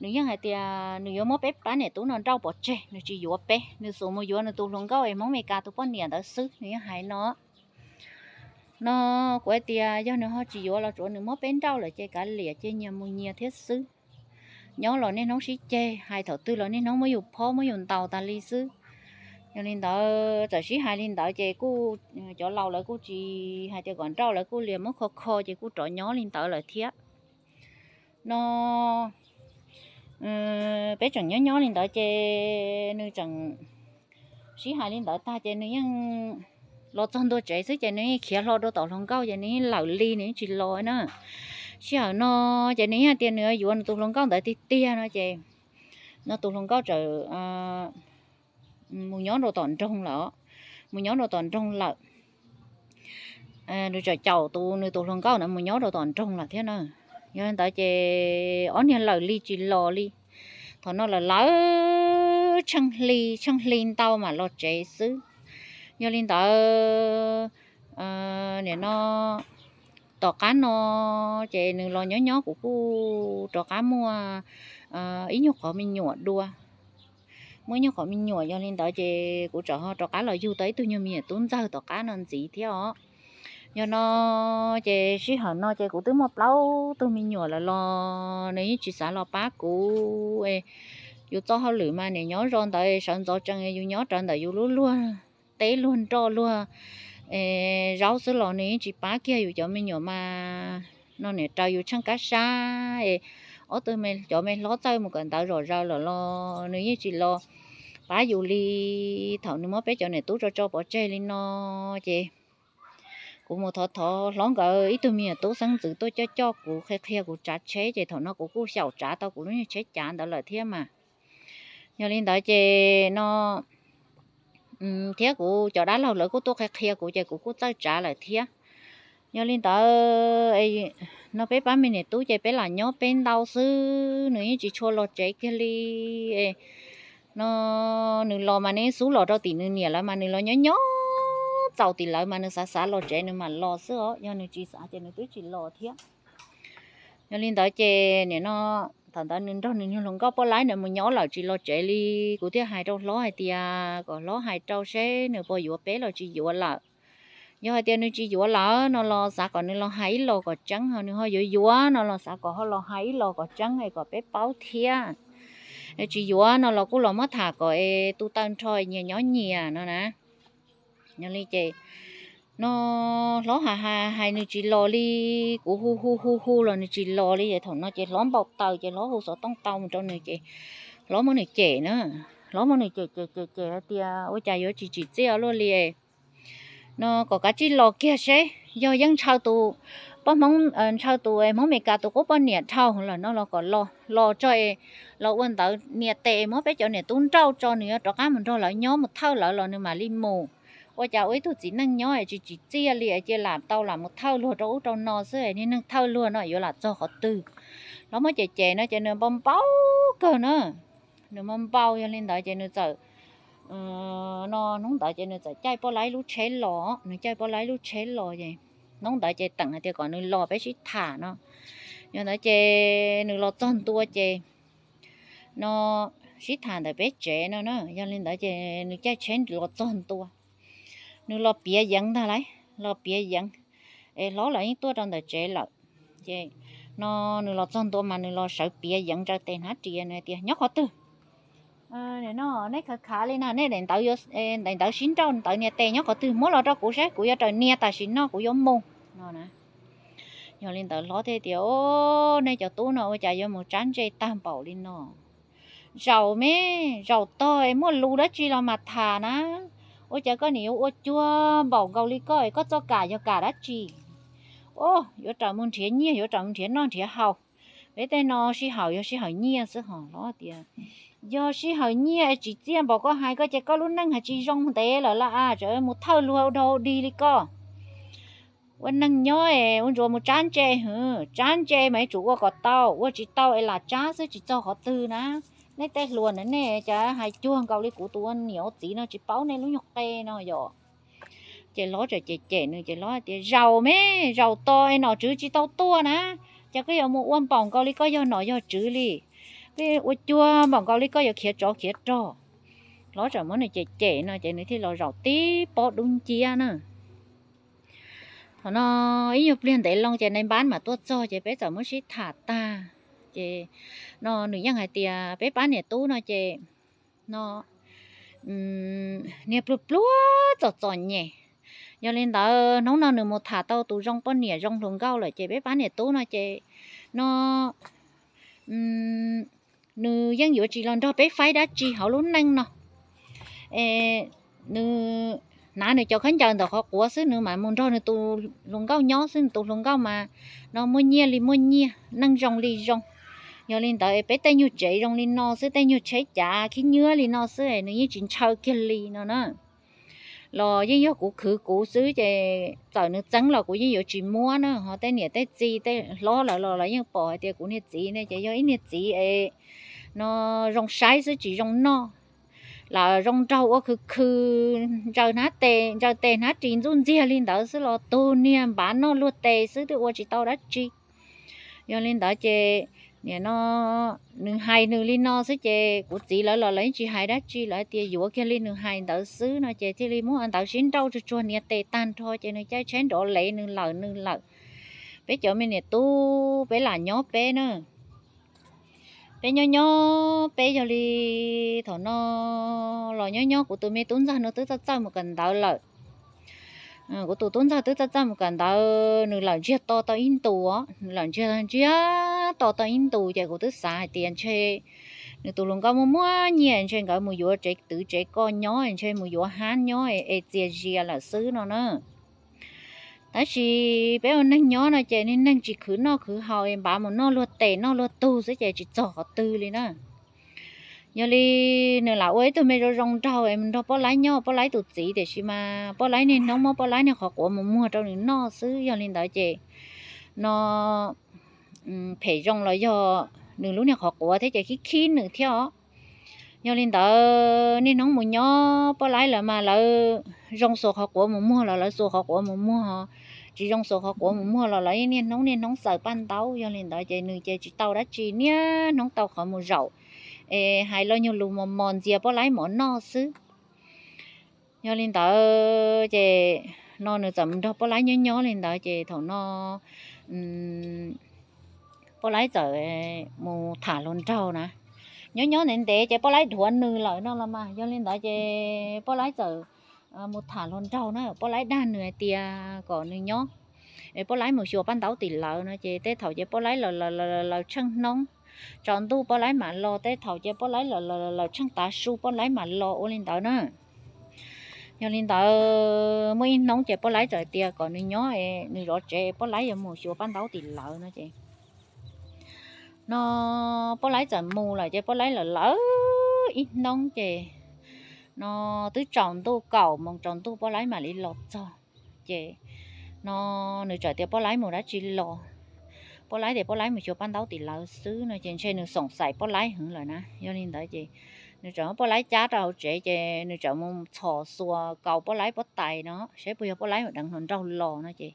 nws yeej hais tias nws yuav muab peb pab niam tub no nrauj pov tseg, nws tsis yuav peb, nws xub mus yuav nws tus hluas nkauj es Hmoob Mes Kas tus poj niam ntawd xwb, nws yeej hais no. No kuv hais tias yog nws ho tsis yuav los tsuav nws muab peb nrauj lawm ces kav liam, cia nyias mus nyias thiab xwb. Nyob los niaj hnub sib ceg, hais thaum twg los niaj hnub muab yus phob muab yus ntaus tas li xwb. Yog li ntawd txawm sib hais li ntawd ces kuj cov laus lawv kuj tsis hais tias kom nrauj, lawv kuj lias muab kho kho ces kuj rov nyob li ntawd lawm thiab. No peb tseem nyob nyob li ntawd ces nws tseem sib hais li ntawd tag ces nws yeej los txog ntua tsev xwb ces nws yeej khiav hlo rau tom hluas nkauj ces nws yeej lawm li, nws yeej tsis los na. Sij hawm no ces nws yeej tias nws yuav nws tus hluas nkauj ntawd tiag tiag no ces no tus hluas nkauj txawm mus nyob rau tom nroog lawm, mus nyob rau tom nroog lawm. Nws txawm caum tus nws tus hluas nkauj ntawd mus nyob rau tom nroog lawm thiab na. Yog li ntawd ces ob niag lawm li tsis los li. Thaum no lawm lawv tsheej hli tsheej hli ntau mam los tsev xwb. Yog li ntawd nim no tom qab no ces nws los nyob nyob kuv kuj rov qab muaj ib nyuag qhov me nyuam dua. Muaj ib nyuag qhov me nyuam, yog li ntawd ces kuv txawm ho rov qab los yug tau ib tug nyuag me nyuam tub ntxawg tom qab no ntxiv thiab os. Yog no ces sij hawm no ces kuv twb muaj plaub tug me nyuam lawm los nws yeej tsis xav los pab kuv. Yus txoj hauj lwm mas nim nyob zos ntawd sawv ntxov tsees, yus nyob rawv ntawm yus lub luag teb luag nroj luag zaub xwb los nws yeej tsis pab kiag yus cov me nyuam mas no nim raws yus tsheej kab sab es ob tug cov me hlob txawj mus kawm ntawv zom zaws lawm los nws yeej tsis los pab yus li. Thaum nws muab peb cov niam tub tso tso pov tseg li no ces kuv mus thov thov hlob nkawd ib tug me nyuam tub xeeb ntxwv tuaj coj coj kuv, qhia qhia kuv tsav tsheb ces thaum no kuv kuj xyaum tsav tau kuv lub niag tsheb cav ntawd lawm thiab mas. Yog li ntawd ces no thiab kuv cov dab laug lawv kuj tuaj qhia qhia kuv ces kuv kuj txawj tsav lawm thiab. Yog li ntawd no peb pab me niam tub ces peb lam nyob peb ntau xwb, nws yeej tsis tshua los tsev kiag li. No nws los mas nws xub los rau tim nws niam lawv mas nws los nyob nyob txaus tim lawv mas nws xav xav los tsev nws mam los xwb os, yog nws tsis xav ces nws twb tsis los thiab. Yog li ntawd ces nim no thaum ntawd nws nrog nws niag hluas nkauj poj laib ntawd mus nyob lawm tsis los tsev li. Kuv thiaj hais rau hlob hais tias kom hlob hais rau seb nws puas yuav peb los tsis yuav lawm. Yog hais tias nws tsis yuav lawm no los xav kom nws los hais ib los kom tseeb, ho nws ho yuav yuav no los xav kom ho los hais ib los kom tseeb es kom peb paub thiab. Tsis yuav no los kuj los muab tham kom es tu taw nrho nyias nyob nyias no na. Yog li ces no hlob hais hais hais nws tsis los li, kuv hu hu hu hu los nws tsis los li es thaum no ces hlob npau taws ces hlob hu xov tooj tau mus rau nws ces hlob muab nws cem na. Hlob muab nws cem cem cem cem hais tias ua cas yuav tsis tsim txiaj luaj li no kom kav tsij los kiag seb, yog yeej ntshaw tus poj Hmoob, ntshaw tus Hmoob Mes Kas tus qub poj niam dhau lawm no los kom los los tso es los ua ntawv nias tes muab peb cov niam tub nrauj tso, nws yuav rov qab mus nrog lawv nyob mus thawj lawv los nws mam li mus. Ua cas ua ib tug txiv neej nyob es tsis tsim txiaj li es cia lam tau lam mus thawj luag rau ub rau no xwb es niag neeg thawj luag no yuav lam txog qhov twg. Hlob muab cem cem no ces nws npau npau kawg na. Nws npau npau, yog li ntawd ces nws txawm no hnub ntawd ces nws txawm caij poj laib lub tsheb los, nws caij poj laib lub tsheb los es hnub ntawd ces teem hais tias kom nws los peb sib tham no. Yog ntawd ces nws los txog ntua ces no sib tham ntawm peb tsev no na. Yog li ntawd ces nws caij tsheb los txog ntua, nws los piav yeev ntag lauj, los piav yeev es hlob lawv yeej tuaj rau ntawm tsev lawm. Ces no nws los txog ntua mas nws los sawv piav yeev ntsaws tes hnab ris, nws tias nyob qhov twg? No nej khav khav li na, nej daim ntawv, daim ntawv sib nrauj ntawv nias tes nyob qhov twg muab los rau kuv seb kuv yuav raws nias tam sim no kuv yuav mus no na. Yog li ntawd hlob thiaj tias, O, nej cov tub no ua cas yuav mus tsab ntsej tag npaum li no? Zaum me, zaum tog es muaj lus dab tsi los mas tham na. Ua cas koj nim yuav ua cuag npaum nkaus li koj es koj txoj kam yog kam dab tsi? Yuav raws mus nrhiav nyiaj, yuav raws mus nrhiav noj nrhiav haus. Peb tej no sij hawm yog sij hawm nyiaj xwb hos. Hlob tias, yog sij hawm nyiaj tsis txiaj npaum koj hais, koj ces koj lub neej hais tsis zoo ntev lawm lauj, tseem mus thawj luag ua dog ua dig li koj. Ua neeg nyob es ua ntsuas mus tsab ntse hwv, tsab ntse mas yuav tsum ua kom tau, ua tsis tau es lam tsab xwb tsis txog qhov twg na. Nej tej hluas na nej cas hais cuag nkaus li kuv tus ua niam ua txiv no tsis paub nej lub nyuag qe no yom. Ces hlob txawm cem cem nws ces hlob tias, zaum me, zaum tos es nom tswv tsis tau tuaj na, ces koj yuav mus ua npaum nkaus li koj yog nom yog tswv li, koj ua cuag npaum nkaus li koj yuav khiav tsov khiav rog. Hlob txawm muab nws cem cem no ces nws thiaj los zaum tib pob dub nciab na. Thaum no ib nyuag pliag ntev loo ces nai npab mam tuaj txog ces peb txawm muab sib tham tag. Ces no nws yeej hais tias peb pab niam tub no ces no niag pluag pluag txom txom nyem. Yog li ntawd hnub no nws mus tham tau tus zoo poj niam zoo hluas nkauj lawm ces peb pab niam tub no ces no nws yeej yuav tsis los nrog peb faib dab tsi hauv lub neej no. Es nws hnav nws cov khaub ncaws ntawm qhov quav xwb, nws mam mus nrog nws tus hluas nkauj nyob xwb, nws tus hluas nkauj mas no muaj nyiaj li muaj nyiaj, neej zoo li zoo. Yog li ntawd peb tej nyuag tsev zoo li no xwb, tej nyuag tsheb cav khib nyiab li no xwb nws yeej tsis ntshaw kiag li no na. Los yeej yog kuv khwv kuv xwb ces txawm nws txeeb los kuv yeej yuav tsis muab na. Ho tej niam tej txiv tej hlob lawv los lawv yeej pom hais tias kuv niag txiv ne ces yog ib niag txiv es no zoo saib xwb tsis zoo noj. Lam zoo nraug ua khwv khwv, ntsaws hnab tes ntsaws tes hnab ris ntxuj ntxiag li ntawd xwb los tug niag npav noj luag tes xwb twb ua tsis tau dab tsi. Yog li ntawd ces nim no nws hais nws li no xwb ces kuv txiv lawv los lawv yeej tsis hais dab tsi, lawv tias yuav kiag li nws hais ntawd xwb no ces thiaj li muab ntawd sib nrauj tsuag tsuag nias tes tag nrho ces nws caij tsheb nrov lev nws lawm nws lawm. Peb cov me niam tub peb lam nyob peb na. Peb nyob nyob peb yog li thaum no los nyob nyob kuv tus me tub ntxawg no twb txawj txawj mus kawm ntawv lawm. Kuv tus tub ntxawg twb txawj txawj mus kawm ntawv, nws lawm ntsiag to tau ib ntus os, nws lawm ntsiag ntsiag to tau ib ntus ces kuv twb xav hais tias ntshe nws tus hluas nkauj muaj muaj nyiaj ntshe nkawd mus yuav tsev twv tsev koj nyob, ntshe mus yuav hab nyob es txias zias lawm xwb no na. Tab sis peb ua neeg nyob no ces niag neeg tsis khwv noj khwv haus es npav mus noj luag tes noj luag tug xwb ces tsis txog qhov twg li na. Yog li nws lam ua ib tug me zoo zoo nraug es mus nrog Poj Laib nyob, Poj Laib tus txiv, tiam sis mas Poj Laib niaj hnub muab Poj Laib niag qhov quav mus muag rau nws noj xwb. Yog li ntawd ces no phem zoo los yog nws lub niag qhov quav thiab ces khib khib nws thiab os. Yog li ntawd niaj hnub mus nyob Poj Laib lawv mas lawv zoo xuas qhov quav mus muag los lawv xuas qhov quav mus muag, tsis zoo xuas qhov quav mus muag los lawv niaj hnub niaj hnub xaws paj ntaub. Yog li ntawd ces nws ces tsis tau dab tsi, niaj hnub tau qhov mus zaum es hais lo nyuag lus mos mos ntxias Poj Laib mov noj xwb. Yog li ntawd ces no nws txawm mus nrog Poj Laib nyob nyob li ntawd ces thaum no Poj Laib txawm mus tham hluas nraug na. Nyob nyob ntev ntev ces Poj Laib dhuav nws lawm no los mas, yog li ntawd ces Poj Laib txawm mus tham hluas nraug na, Poj Laib dag nws hais tias kom nws nyob es Poj Laib mus xyuas paj ntaub tim lawv no ces tej thaum ces Poj Laib lawm tsheej hnub, tsaus ntuj Poj Laib mam los, tej thaum ces Poj Laib lawm tsheej tav su Poj Laib mam los ua li ntawd na. Yog li ntawd muaj ib hnub ces Poj Laib txawm tias kom nws nyob es nws zov tsev, Poj Laib yuav mus xyuas paj ntaub tim lawv no ces no Poj Laib txawm mus lawm ces Poj Laib lawm lawm ib hnub ces no twb tsaus ntuj, kaum moos tsaus ntuj Poj Laib mam li los txog. Ces no nws txawm tias Poj Laib mus dab tsi los, Poj Laib tias Poj Laib mus xyuas paj ntaub tim lawv xwb no ces ntshe nws xoom xaim Poj Laib heev lawm na. Yog li ntawd ces nws txawm muab Poj Laib cab rau hauv tsev ces nws txawm mus txhos xuas kaus Poj Laib pob tais no saib puas yog Poj Laib mus deev hluas nraug los no ces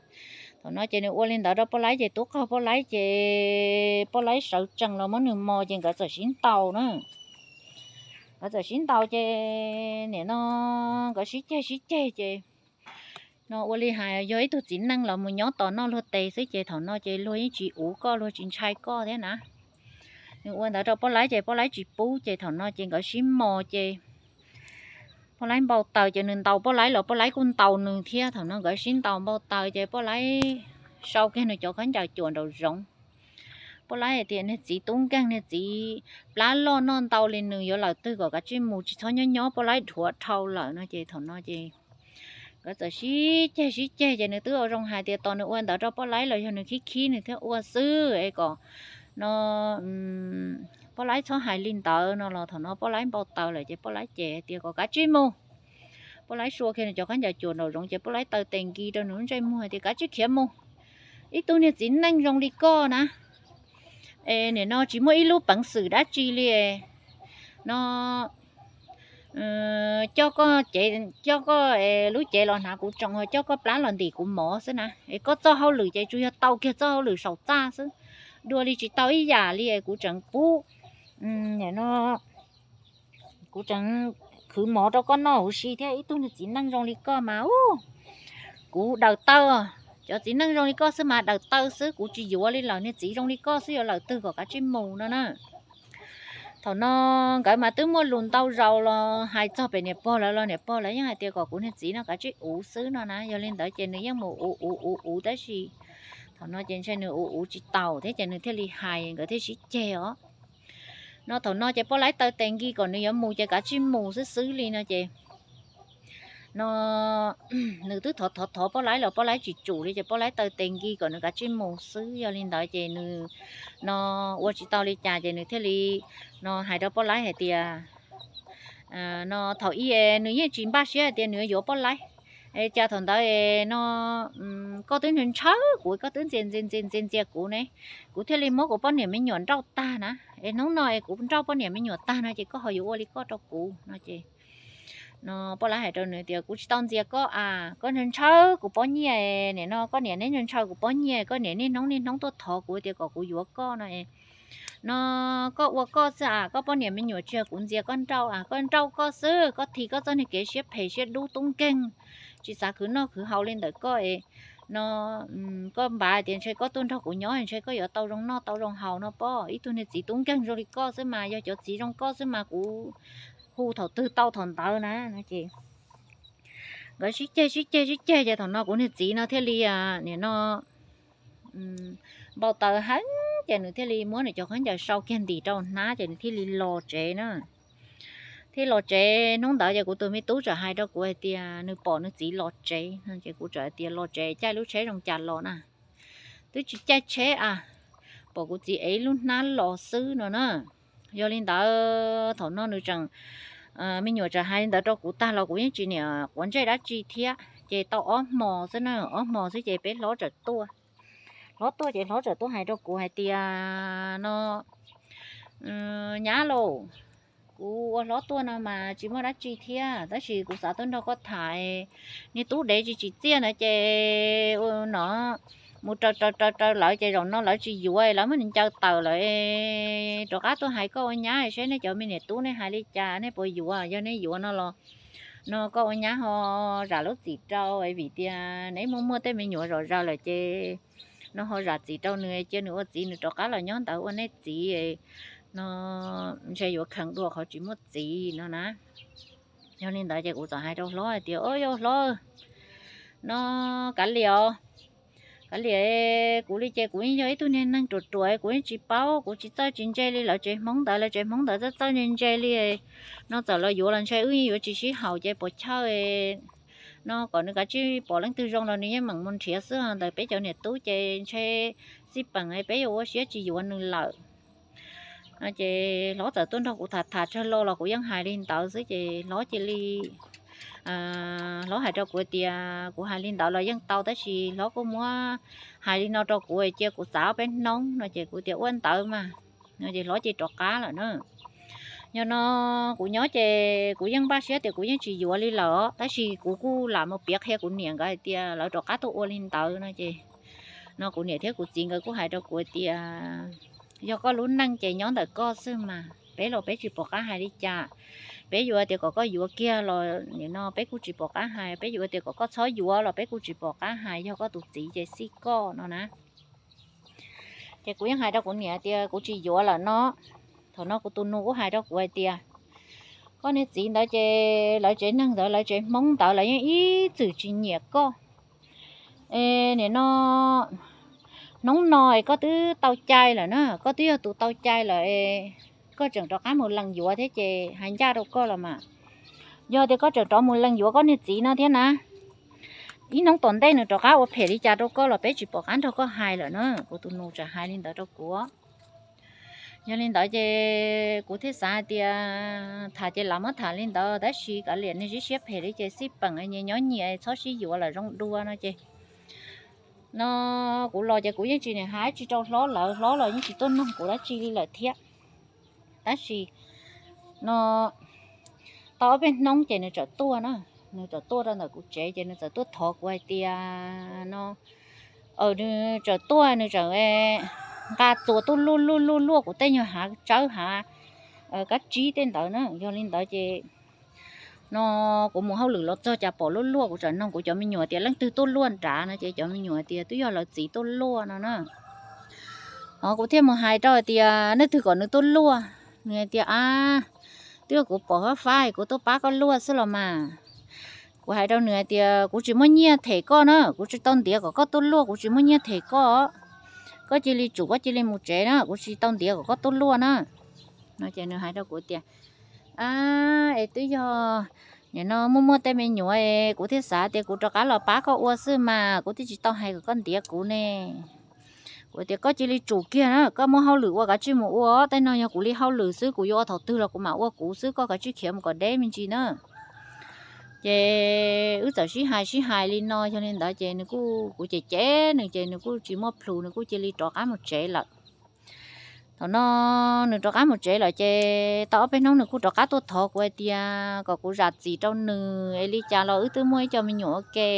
thaum no ces nws ua li ntawd rau Poj Laib ces tub qaug Poj Laib ces Poj Laib sawv tsees los muab nws mos ces nkawd txawm sib ntaus na. Nkawd txawm sib ntaus ces nim no nkawd sib ceg sib ceg ces no ua li hais yog ib tug txiv neej los mus nyob tos noj luag tes xwb ces thaum no ces luag yeej tsis uv koj, luag tsis ntshai koj thiab na. Nws ua ntawd rau Poj Laib ces Poj Laib tsis pub ces thaum no ces nkawd sib mos ces Poj Laib npau taws ces nws ntaus Poj Laib los Poj Laib kuj ntaus nws thiab. Thaum no nkawd sib ntaus npau taws ces Poj Laib sau kiag nws cov khaub ncaws cuam nraum zoov. Poj Laib hais tias niag txiv tub nkeeg, niag txiv plab loj noj ntau li nws yuav lawm twg kom kav tsij mus, tsis txhob nyob nyob, Poj Laib dhuav dhau lawm no ces thaum no ces Nkawd txawm sib ceg sib ceg ces nws twb ua zoo hais tias tos nws ua ntawd rau Poj Laib los yog nws khib khib nws thiaj ua xwb es kom no Poj Laib txhob hais li ntawd no los thaum no Poj Laib npau taws lawm ces Poj Laib ces tias kom kav tsij mus. Poj Laib sua kiag nws cov khaub ncaws cuam nraum zoov ces Poj Laib taw tes nkis rau nws lub ntsej muag tias kav tsij khiav mus. Ib tug niag txiv neej zoo li koj na, es nim no tsis muaj ib lub peev xwm dab tsi li no coj koj, coj koj lub cev los hnav kuv tsoos, coj koj plab los ntim kuv mov xwb na. Es koj txoj hauj lwm ces tsuas yog tau kiag txoj hauj lwm saum txaj xwb, dua li tsis tau ib yam li. Kuv tseem pub, no kuv tseem khwv mov rau koj noj huv si thiab. Ib tug niag txiv neej zoo li koj mas u, kuv daws taw. Cov txiv neej zoo li koj xwb mas daws taw xwb, kuv tsis yuav li lawm. Niag txiv zoo li koj xwb yuav lawm twg, kom kav tsij mus no na. Thaum no nkawd mas twb muaj lus ntau zaus los hais txog pem niam pog lawv los niam pog lawv yeej hais tias kom kuv niag txiv no kav tsij uv xwb no na. Yog li ntawd ces nws yeej mus uv uv uv uv tab sis thaum no ces ntshe nws uv uv tsis taus thiab ces nws thiaj li hais, nkawd thiaj sib ceg os. No thaum no ces Poj Laib taw tes nkis kom nws yuav mus ces kav tsij mus xwb xwb li no ces no nws twb thov thov thov Poj Laib los Poj Laib tsis tsum li ces Poj Laib taw tes nkis kom nws kav tsij mus xwb. Yog li ntawd ces nws no ua tsis tau li cas ces nws thiaj li no hais rau Poj Laib hais tias no thaum ub nws yeej tsis npaj siab hais tias nws yuav yuav Poj Laib. Es cas thaum ntawd no koj twb ntshaw kuv, koj twb ntxias ntxias ntxias ntxias kuv ne, kuv thiaj li muab kuv poj niam me nyuam nrauj tag na. Es hnub no es kuv nrauj poj niam me nyuam tag no ces koj ho yuav ua li koj rau kuv no ces no Poj Laib hais rau nws tias kuv tsis tau ntxias koj a, koj ntshaw ntshaw kuv pob nyiaj, nim no koj niam neb ntshaw ntshaw kuv pob nyiaj, koj niam niaj hnub niaj hnub tuaj thov kuv tias kom kuv yuav koj no es no koj ua koj xwb a, koj poj niam me nyuam tsis yog kuv ntxias koj nrauj a, koj nrauj koj xwb, koj thim koj txoj niag kev siab phem siab dub tub nkeeg, tsis xav khwv noj khwv haus li ntawm koj es no koj npav tias ntshe koj tuaj nrog kuv nyob ntshe koj yuav tau zoo noj tau zoo haus no pob. Ib tug niag txiv tub nkeeg zoo li koj xwb mas, yog cov txiv zoo koj xwb mas kuv hu thaum twg tau thaum ntawd na no ces nkawd sib ceg sib ceg sib ceg ces thaum no kuv niag txiv no thiaj li nim no npau taws heev ces nws thiaj li muab nws cov khaub ncaws sau kiag ntim rau hnab ces nws thiaj li los tsev na. Thiaj los tsev hnub ntawd ces kuv tus me tub txawm hais rau kuv hais tias nws pom nws txiv los tsev no ces kuv txawm hais tias los tsev caij lub tsheb zoo cas los na. Twb tsis caij tsheb a, pom kuv txiv ev lub hnab los xwb no na. Yog li ntawd thaum no nws tseem, me nyuam txawm hais li ntawd rau kuv tag los kuv yeej tsis niam quav ntsej dab tsi thiab ces tau ob hmo xwb na, ob hmo xwb ces peb hlob txawm tuaj. Hlob tuaj ces hlob txawm tuaj hais rau kuv hais tias no nyab lauj, kuv ua hlob tuaj no mas tsis muaj dab tsi thiab tab sis kuv xav tuaj nrog koj tham niag tub dev tsis tsim txiaj ntawd ces no mus raws raws raws raws lawv ces zaum no lawv tsis yuav lawv muab nws ncaws tawm lawm. Rov qab tuaj hais koj ua nyab saib nej cov me niam tub nej hais li cas, nej puas yuav, yog nej yuav no los no koj ua nyab ho zam lub txim rau vim tias neb muaj muaj tej me nyuam zom zaws lawm ces no ho zam txim rau nws cia nws ua txiv nws rov qab los nyob ntawd ua nej txiv no ntshe yuav kheev dua qhov tsis muaj txiv no na. Yog li ntawd ces kuv txawm hais rau hlob hais tias o yog hlob, no kav liam os, kav liam, kuv li ces kuv yeej yog ib tug niag neeg ruam ruam kuv yeej tsis paub, kuv tsis txawj tsis ntse li lawv tsev Hmoob ntawd, lawv tsev Hmoob ntawd txawj txawj ntse ntse li no txawm los yuav los ntshe wb yeej yuav tsis sib haum ces puas chawj no kom nws kav tsij pom leej twg zoo los nws yeej meem mus nrhiav xwb, ntawm peb cov niam tub ces ntshe xij peem peb yuav ua siab tsis yuav nws lawm. Ces hlob txawm tuaj nrog kuv tham tham tsawg lo los kuv yeej hais li ntawd xwb ces hlob cia li, hlob hais rau kuv tias kuv hais li ntawd los yeej tau tab sis hlob kuj muab hais li no rau kuv cia kuv xav ob peb hnub no ces kuv tias ua ntawd mas no ces hlob cia rov qab lawm na. Yog no kuv nyob ces kuv yeej npaj siab tias kuv yeej tsis yuav li lawm tab sis kuv kuj lam mus piav qhia kuv niam nkawd hais tias lawv rov qab tuaj ua li ntawd no ces no kuv niam thiab kuv txiv nkawd kuj hais rau kuv tias yog koj lub neej ces nyob ntawm koj xwb mas, peb los peb tsis pom qab hais li cas. Peb yuav tias kom koj yuav kiag los nim no peb kuj tsis pom qab hais, peb yuav tias kom koj txhob yuav los peb kuj tsis pom qab hais, yog koj tus txiv ces xij koj no na. Ces kuv yeej hais rau kuv niam tias kuv tsis yuav lawm no. Thaum no kuv tus nus kuj hais rau kuv hais tias koj niag txiv ntawd ces lawv tsev neeg ntawd lawv tsev Hmoob ntawd lawv yeej ib txwm tsis nyiam koj. Es nim no hnub no es koj twb tau cai lawm na, koj twb yog tus tau cai lawm, koj tseem rov qab mus lees yuav thiab ces hais ncaj rau koj los mas, yog tias koj tseem rov mus lees yuav koj niag txiv no thiab na, ib hnub tom ntej nws rov qab ua phem li cas rau koj los peb tsis pom qab nrog koj hais lawm na. Kuv tus nus txawm hais li ntawd rau kuv. Yog li ntawd ces kuv thiaj xav hais tias tham ces lam muab tham li ntawd, tab sis kav liam, nws siab siab phem li ces xij peem nyias nyob nyias txhob sib yuav lawm zoo dua no ces no kuv los ces kuv yeej tsis niam hais tsis rau hlob lawv, hlob los yeej tsis tuaj nug kuv dab tsi li lawm thiab. Tab sis no tau ob peb hnub ces nws txawm tuaj na, nws txawm tuaj rau ntawm kuv tsev ces nws txawm tuaj thov kuv hais tias no nws txawm tuaj, nws txawm nqa txuas tuaj luaj luaj luaj luaj kuv tej nyuag hav tsawb hav kab tsib tej ntawd na. Yog li ntawd ces no kuv mus hauj lwm los txog cas pom luaj luaj, kuv txawm nug kuv cov me nyuam tias leej twg tuaj luaj nrad no ces cov me nyuam tias twb yog lawv txiv tuaj luaj no na. Ho kuv thiaj mus hais rau hais tias nej twg kom nws tuaj luaj, nws hais tias a, twb yog kuv pom fab fab kuv tuaj pab koj luaj xwb los mas. Kuv hais rau nws hais tias kuv tsis muaj nyiaj them koj na, kuv tsis tau ntiav kom koj tuaj luaj, kuv tsis muaj nyiaj them koj. Koj cia li tsum, koj cia li mus tsev na, kuv tsis tau ntiav kom koj tuaj luaj na. No ces nws hais rau kuv tias a, es twb yog nim no muaj muaj tej me nyuam es kuv thiaj xav tias kuv rov qab los pab koj ua xwb mas, kuv thiaj tsis tau hais kom koj ntiav kuv ne. Kuv tias koj cia li tsum kiag na, koj muaj hauj lwm ua kav tsij mus ua, tej no yog kuv li hauj lwm xwb, kuv yuav ua thaum twg los kuv mam ua kuv xwb, koj kav tsij khiav mus kom deb me ntsis na. Ces wb txawm sib hais sib hais li no, yog li ntawd ces nws kuj, kuv cem cem nws ces nws kuj tsis muaj plhus, nws kuj cia li rov qab mus tsev lawm. Thaum no nws rov qab mus tsev lawm ces tau ob peb hnub nws kuj rov qab tuaj thov kuv hais tias kom kuv zam txim rau nws es li cas los wb twb muaj ib co me nyuam ua ke.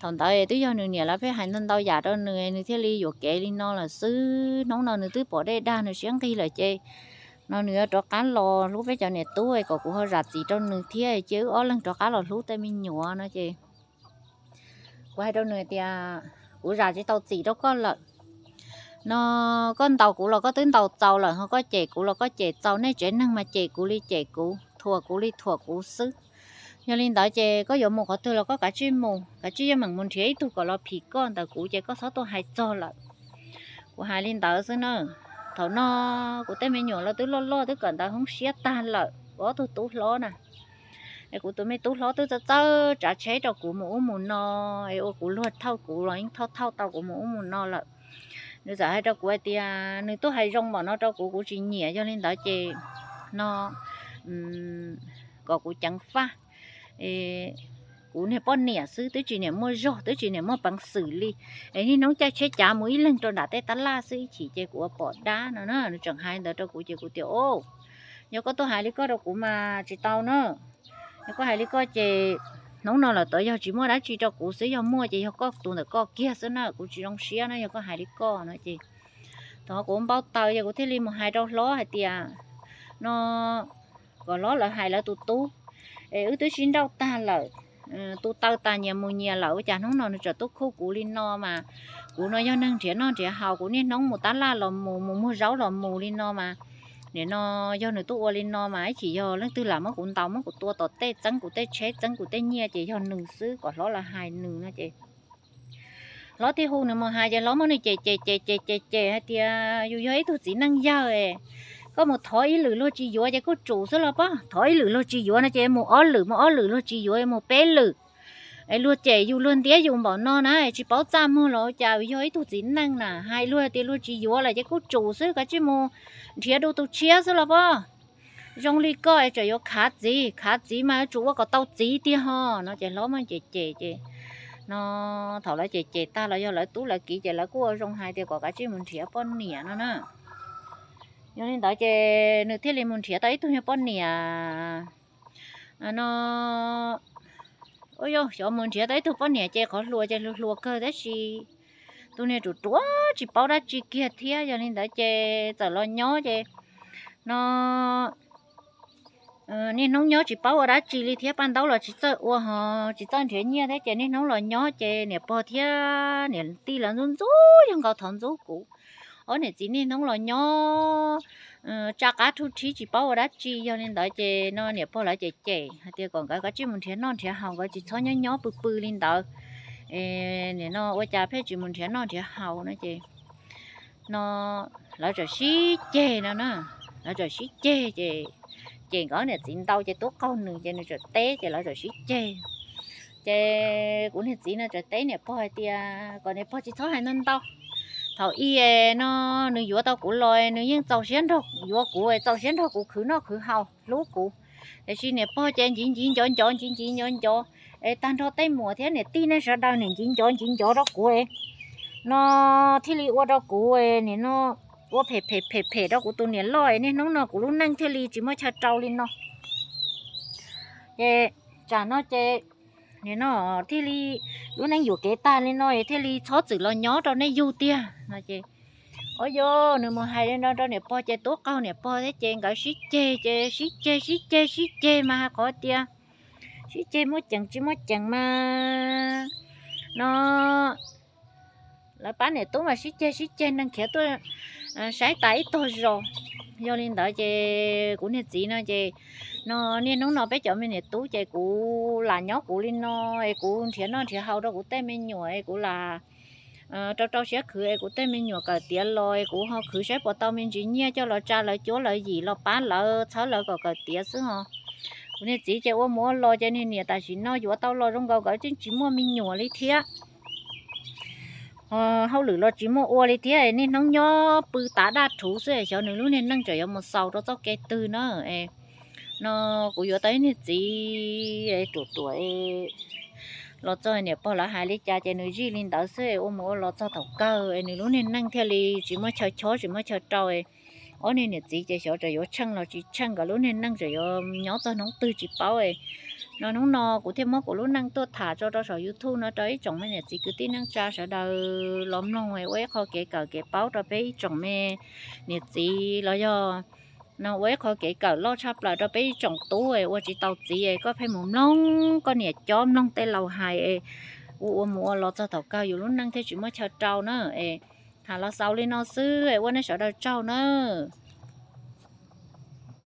Thaum ntawd twb yog nws niam lawv pheej hais ntau ntau yam rau nws, nws thiaj li yuam kev li no lawm xwb. Hnub no nws twb pom dej dag nws siab nqig lawm ces no nws yuav rov qab los hlub peb cov niam tub kom kuv ho zam txim rau nws thiab cia wb ob leeg rov qab los hlub tej me nyuam no ces kuv hais rau nws tias kuv zam tsis tau txim rau koj lawm. No koj ntaus kuv los koj twb ntaus txaus lawm, ho koj cem kuv los koj cem txaus, nej tsev neeg mas cem kuv li cem kuv, thuam kuv li thuam kuv xwb. Yog li ntawd ces koj yuav mus qhov twg los koj kav tsij mus, kav tsij yeej meem mus nrhiav ib tug kom los phim koj ntawm kuv ces koj txhob tuaj hais txog lawm. Kuv hais li ntawd xwb na. Thaum no kuv tej me nyuam los twb loj loj twb kawm ntawv hoob siab tag lawm, kuv ob tug tub hlob na. Es kuv tus me tub hlob twb txawj txawj tsav tsheb rau kuv mus ub mus no, es ua kuv luag thauj kuv los yeej thauj thauj tau kuv mus ub mus no lawm. Nws txawm hais rau kuv hais tias nws tuaj hais zoo npaum no rau kuv, kuv tsis nyiam, yog li ntawd ces no kom kuv ceev faj. Kuv niag poj niam xwb twb tsis niam muaj zog, twb tsis niam muaj peev xwm li. Es niaj hnub caij tsheb cav mus ib leeg rau nram tej tab laj xwb, ib chim ces kuv ua pom dab no na. Nws tseem hais ntawd rau kuv ces kuv tias o, yog koj tuaj hais li koj rau kuv mas tsis tau na. Yog koj hais li koj ces hnub no lawm tod yog tsis muaj dab tsi rau kuv xwb, yog muaj ces yog koj tus ntawm koj kiag xwb na, kuv tsis zoo siab na yog koj hais li koj no ces thaum kuv npau taws ces kuv thiaj li mus hais rau hlob hais tias no kom hlob lawv hais lawv tus tub, es wb twb sib nrauj tag lawm, tu taw tas nyias mus nyias lawm, ua cas hnub no nws tseem tuaj khuj kuv li no mas. Kuv no yog neeg nrhiav noj nrhiav haus, kuv niaj hnub mus tab laj los mus, mus muag zaub los mus li no mas. Nim no yog nws tuaj ua li no mas ib chim yog leej twg lam muab kuv ntaus muab kuv tua tom tej, txeeb kuv tej tsheb txeeb kuv tej nyiaj ces yog nws xwb, kom hlob lawv hais nws no ces hlob thiaj hu nws mus hais ces hlob muab nws cem cem cem cem cem cem hais tias yus yog ib tug txiv neej yawg, koj mus thov ib lwm luag tsis yuav ces kuj tsum xwb los pob. Thov ib lwm luag tsis yuav no ces mus ob lwm, mus ob lwm luag tsis yuav mus peb lwm. Es luag cem yus luag ntiab yus npaum no na, tsis paub txaj muag los ua cas, yog ib tug txiv neej na, hais luag tias luag tsis yuav lawm ces kuj tsum xwb, kav tsij mus nrhiav dua tus tshiab xwb los pob. Zoo li koj es tseem yuav khav txiv, khav txiv mas yuav tsum ua kom tau txiv tiag ho no ces hlob muab cem cem ces no thaum lawv cem cem tag los yog lawv tub lawv kiv ces lawv kuj ua zoo hais tias kom kav tsij mus nrhiav poj niam no na. Yog li ntawd ces nws thiaj li mus nrhiav tau ib tug nyuag poj niam no. Ua xyov mus nrhiav tau ib tug poj niam ces qhov hluas ces hluas hluas kawg tab sis tus niag ruam ruam tsis paub dab tsi kiag thiab. Yog li ntawd ces txawm los nyob ces no niaj hnub nyob tsis paub ua dab tsi li thiab, paj ntaub los tsis txawj ua ho tsis txawj nrhiav nyiaj thiab ces niaj hnub los nyob ces niam pog thiab niam tij lawv ntxub ntxub yog nkaus thov ntxub kuv. Ob niam txiv niaj hnub los nyob tsa qab rhuj rhib tsis paub ua dab tsi. Yog li ntawd ces no niam pog lawv cem cem hais tias kom nkawd kav tsij mus nrhiav noj nrhiav haus, nkawd tsis txhob nyob nyob pw pw li ntawd. Nim no ua cas pheej tsis mus nrhiav noj nrhiav haus no ces no lawv txawm sib ceg no na. Lawv txawm sib ceg ces, ces nkawd niam txiv ntau ces tub qaug nws ces nws txawm teb ces lawv txawm sib ceg. Ces kuv niag txiv no txawm teb niam pog hais tias kom niam pog tsis txhob hais ntau ntau. Thaum ub no nws yuav tau kuv los nws yeej txaus siab nrog yuav kuv, txaus siab nrog kuv khwv noj khwv haus hlub kuv. Tiam sis niam pog ces ncig ncig ncov ncov ncig ncig ncov ncov, es tag nrho tej muam thiab niam tij nej sawv daws nim ncig ncov ncig ncov rau kuv no thiaj li ua rau kuv nim no ua phem phem phem phem rau kuv tus niam loj, niaj hnub no kuv lub neej thiaj li tsis muaj chaw rau li no. Ces tsam no ces nim no thiaj li lub neej yuam kev tag li no es thiaj li txhob txwm los nyob rau nej yug tiag no ces, o yog nws mus hais li no rau niam pog ces tub qaug niam pog thiab ces nkawd sib ceg ces sib ceg sib ceg sib ceg mas hais qhov tias sib ceg muaj ceem tsis muaj ceem mas no lawv pab niam tub mas sib ceg sib ceg neeg khiav tuaj saib tas ib tog zos. Yog li ntawd ces kuv niag txiv no ces no niaj hnub no peb cov me niam tub ces kuv lam nyob kuv li no es kuv nrhiav noj nrhiav haus rau kuv tej me nyuam es kuv lam rau rau siab khwv es kuv tej me nyuam kawm tiav los es kuv ho khwv saib puas tau me ntsis nyiaj coj los tsa lawv cuab lawv yim los pab lawv txhawb lawv kom kawm tiav xwb ho. Kuv niag txiv ces ua mus ua los ces niag niam tam sim no yuav tau los zoo nkaus nkawd tseem tsis muaj me nyuam li thiab. Hauj lwm los tsis muaj ua li thiab, niaj hnub nyob pw tav daj rhuv xwb, xyov nws lub niag neej tseem yuav mus xaus rau txoj kev twg na. No kuv yuav tau ib niag txiv ruam ruam los txog niam pog lawv hais li cas ces nws zij li ntawd xwb, ua mus ua los txog thaum kawg es nws lub niag neej thiaj li tsis muaj chaw chob tsis muaj chaw rau. Ob niag niam txiv ces xyov tseem yuav tsheej los tsis tsheej, nkawd lub niag neej tseem yuav nyob txog hnub twg tsis paub. No hnub no kuv thiaj muab kuv lub neej tuaj tham tso rau saum YouTube no rau ib tsoom me niam txiv kwv tij neej tsa sawv daws los mloog ua ib qho kev kawm kev paub rau peb ib tsoom me niam txiv los yog no ua ib qho kev kawm loj tshaj plaws rau peb ib tsoom tub ua tsis tau txiv, koj pheej mus mloog koj niam cob mloog tej laus hais, ua ua mus ua los txog thaum kawg yus lub neej thiaj tsis muaj chaw rau na. Es tham los xaus li no xwb, ua nej sawv daws tsaug nawb.